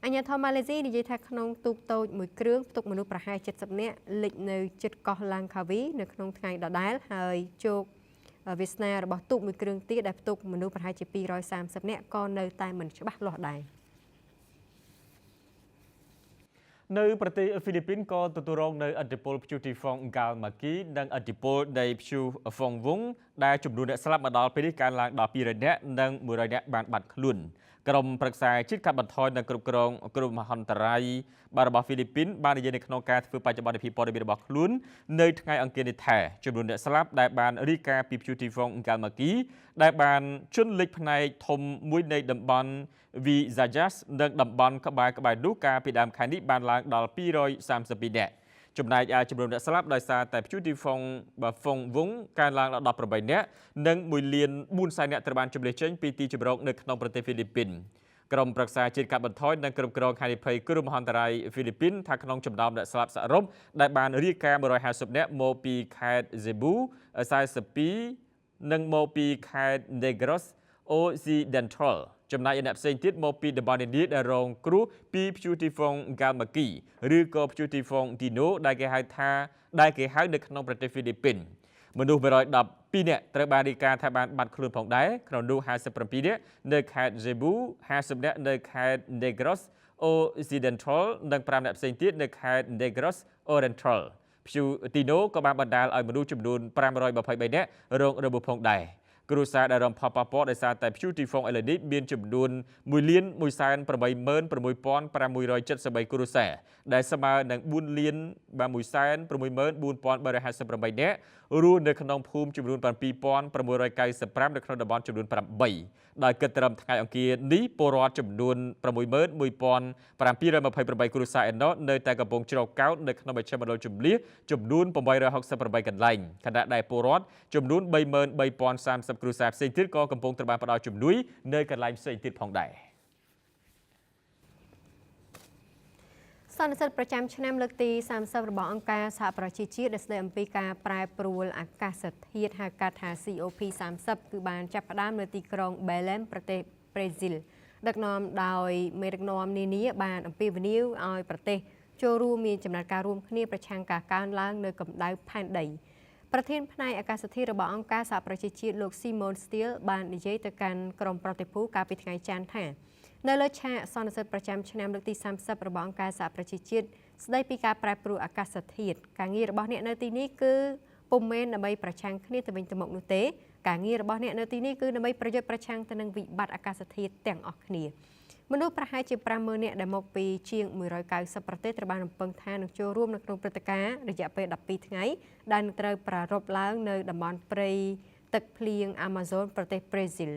អាជ្ញាធរម៉ាឡេស៊ីនិយាយថាក្នុងទូកតូចមួយគ្រឿងផ្ទុកមនុស្សប្រហែល70នាក់លិចនៅជិតកោះឡាងខាវីនៅក្នុងថ្ងៃដដែលហើយជោគវាសនារបស់ទូកមួយគ្រឿងទៀតដែលផ្ទុកមនុស្សប្រហែលជា230នាក់ក៏នៅតែមិនច្បាស់លាស់ដែរនៅប្រទេសហ្វីលីពីនក៏ទទួលរងនៅឥទ្ធិពលព្យុះទីហ្វុងហ្គាល់ម៉ាគីនិងឥទ្ធិពលនៃព្យុះហ្វុងវុងដែលចំនួនអ្នកស្លាប់មកដល់ពេលនេះកើនឡើងដល់200នាក់និង100នាក់បានបាត់ខ្លួនក្រុមប្រឹក្សាជាតិកាត់បន្ថយនិងគ្រប់គ្រងគ្រោះមហន្តរាយរបស់ហ្វីលីពីនបាននិយាយនៅក្នុងការធ្វើបច្ចុប្បន្នភាពព័ត៌មានរបស់ខ្លួននៅថ្ងៃអង្គារនេះថាចំនួនអ្នកស្លាប់ដែលបានរាយការណ៍ពីព្យុះទីហ្វុងហ្គាល់ម៉ាគីដែលបានជន់លិចផ្នែកធំមួយនៃតំបន់វីសាយ៉ាសនិងតំបន់ក្បែរនោះកាលពីដើមខែនេះបានឡើងដល់232នាក់ចំណែកឯចំនួនអ្នកស្លាប់ដោយសារតែព្យុះទីហ្វុងវុងកើនឡើងដល់18នាក់និង1លាន4សែននាក់ត្រូវបានជម្លៀសចេញពីទីជម្រកនៅក្នុងប្រទេសហ្វីលីពីនក្រុមប្រឹក្សាជាតិកាត់បន្ថយនិងគ្រប់គ្រងហានិភ័យគ្រោះមហន្តរាយហ្វីលីពីនថាក្នុងចំណោមអ្នកស្លាប់សរុបដែលបានរាយការណ៍150នាក់មកពីខេត្តសេប៊ូ42និងមកពីខេត្ត Negros Occidental ចំណែកអ្នកផ្សេងទៀតមកពីតំបន់នានាដែលរងគ្រោះពីព្យុះទីហ្វុងហ្គាល់ម៉ាគីឬក៏ព្យុះទីហ្វុងឌីណូដែលគេហៅនៅក្នុងប្រទេសហ្វីលីពីនមនុស្ស112នាក់ត្រូវបានរាយការណ៍ថាបានបាត់ខ្លួនផងដែរក្នុងនោះ57នាក់នៅខេត្តសេប៊ូ50នាក់នៅខេត្ត Negros Occidental និង5នាក់ផ្សេងទៀតនៅខេត្ត Negros Oriental ព្យុះទីណូក៏បានបណ្ដាលឲ្យមនុស្សចំនួន523នាក់រងរបួសផងដែរគ្រួសារដែលរងផលប៉ះពាល់ដោយសារតែព្យុះទីហ្វុងឥឡូវនេះមានចំនួន 1,186,673 គ្រួសារដែលស្មើនឹង 4,164,358 នាក់រស់នៅក្នុងភូមិចំនួន 7,695 នៅក្នុងតំបន់ចំនួន8ដោយគិតត្រឹមថ្ងៃអង្គារនេះពលរដ្ឋចំនួន 61,728 គ្រួសារឯណោះនៅតែកំពុងជ្រកកោននៅក្នុងមជ្ឈមណ្ឌលជម្លៀសចំនួន868កន្លែងខណៈដែលពលរដ្ឋចំនួន 33,030 គ្រួសារផ្សេងទៀតក៏កំពុងត្រូវបានផ្ដល់ជំនួយនៅកន្លែងផ្សេងទៀតផងដែរសន្និសីទប្រចាំឆ្នាំលើកទី30របស់អង្គការសហប្រជាជាតិដែលស្ដីអំពីការប្រែប្រួលអាកាសធាតុហៅកាត់ថា COP30 គឺបានចាប់ផ្ដើមនៅទីក្រុងបេឡេមប្រទេសប្រេស៊ីលដឹកនាំដោយមេដឹកនាំនានាបានអំពាវនាវឲ្យប្រទេសចូលរួមមានចំណាត់ការរួមគ្នាប្រឆាំងការកើនឡើងនៅកម្ដៅផែនដីប្រធានផ្នែកអាកាសធាតុរបស់អង្គការសហប្រជាជាតិលោក Simon Steele បាននិយាយទៅកាន់ក្រុមប្រតិភូកាលពីថ្ងៃច័ន្ទថានៅលើឆាកសន្និសីទប្រចាំឆ្នាំលើកទី30របស់អង្គការសហប្រជាជាតិស្ដីពីការប្រែប្រួលអាកាសធាតុការងាររបស់អ្នកនៅទីនេះគឺពុំមែនដើម្បីប្រឆាំងគ្នាទៅវិញទៅមកនោះទេការងាររបស់អ្នកនៅទីនេះគឺដើម្បីប្រយុទ្ធប្រឆាំងទៅនឹងវិបត្តិអាកាសធាតុទាំងអស់គ្នាមនុស្សប្រហែលជា 50,000 នាក់ដែលមកពីជាង190ប្រទេសត្រូវបានរំពឹងថានឹងចូលរួមនៅក្នុងព្រឹត្តិការណ៍រយៈពេល12ថ្ងៃដែលនឹងត្រូវប្រារព្ធឡើងនៅតំបន់ព្រៃទឹកភ្លៀងអាម៉ាហ្សូនប្រទេសប្រេស៊ីល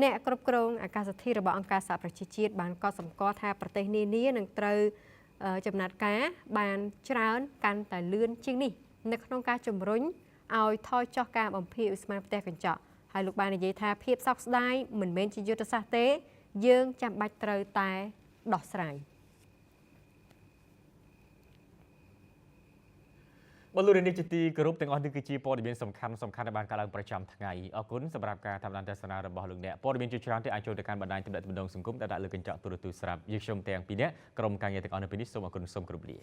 អ្នកគ្រប់គ្រងអាកាសធាតុរបស់អង្គការសហប្រជាជាតិបានកត់សម្គាល់ថាប្រទេសនានានឹងត្រូវចំណាត់ការបានច្រើនកាន់តែលឿនជាងនេះនៅក្នុងការជំរុញឲ្យថយចុះការបំភាយឧស្ម័នផ្ទះកញ្ចក់ហើយលោកបាននិយាយថាភាពសោកស្ដាយមិនមែនជាយុទ្ធសាស្ត្រទេយើងចាំបាច់ត្រូវតែដោះស្រាយ បលូនេះជាទីគោរពទាំងអស់នេះគឺជាព័ត៌មានសំខាន់ដែលបានកើតឡើងប្រចាំថ្ងៃអរគុណសម្រាប់ការតាមដានទស្សនារបស់លោកអ្នកព័ត៌មានជាច្រើនទៀតអាចចូលទៅកាន់បណ្ដាញទំនាក់ទំនងសង្គមដែលដាក់លើកញ្ចក់ទូរទស្សន៍ស្រាប់យើងខ្ញុំទាំងពីរនាក់ក្រុមការងារទាំងអស់នៅពេលនេះសូមអរគុណសូមគោរពលា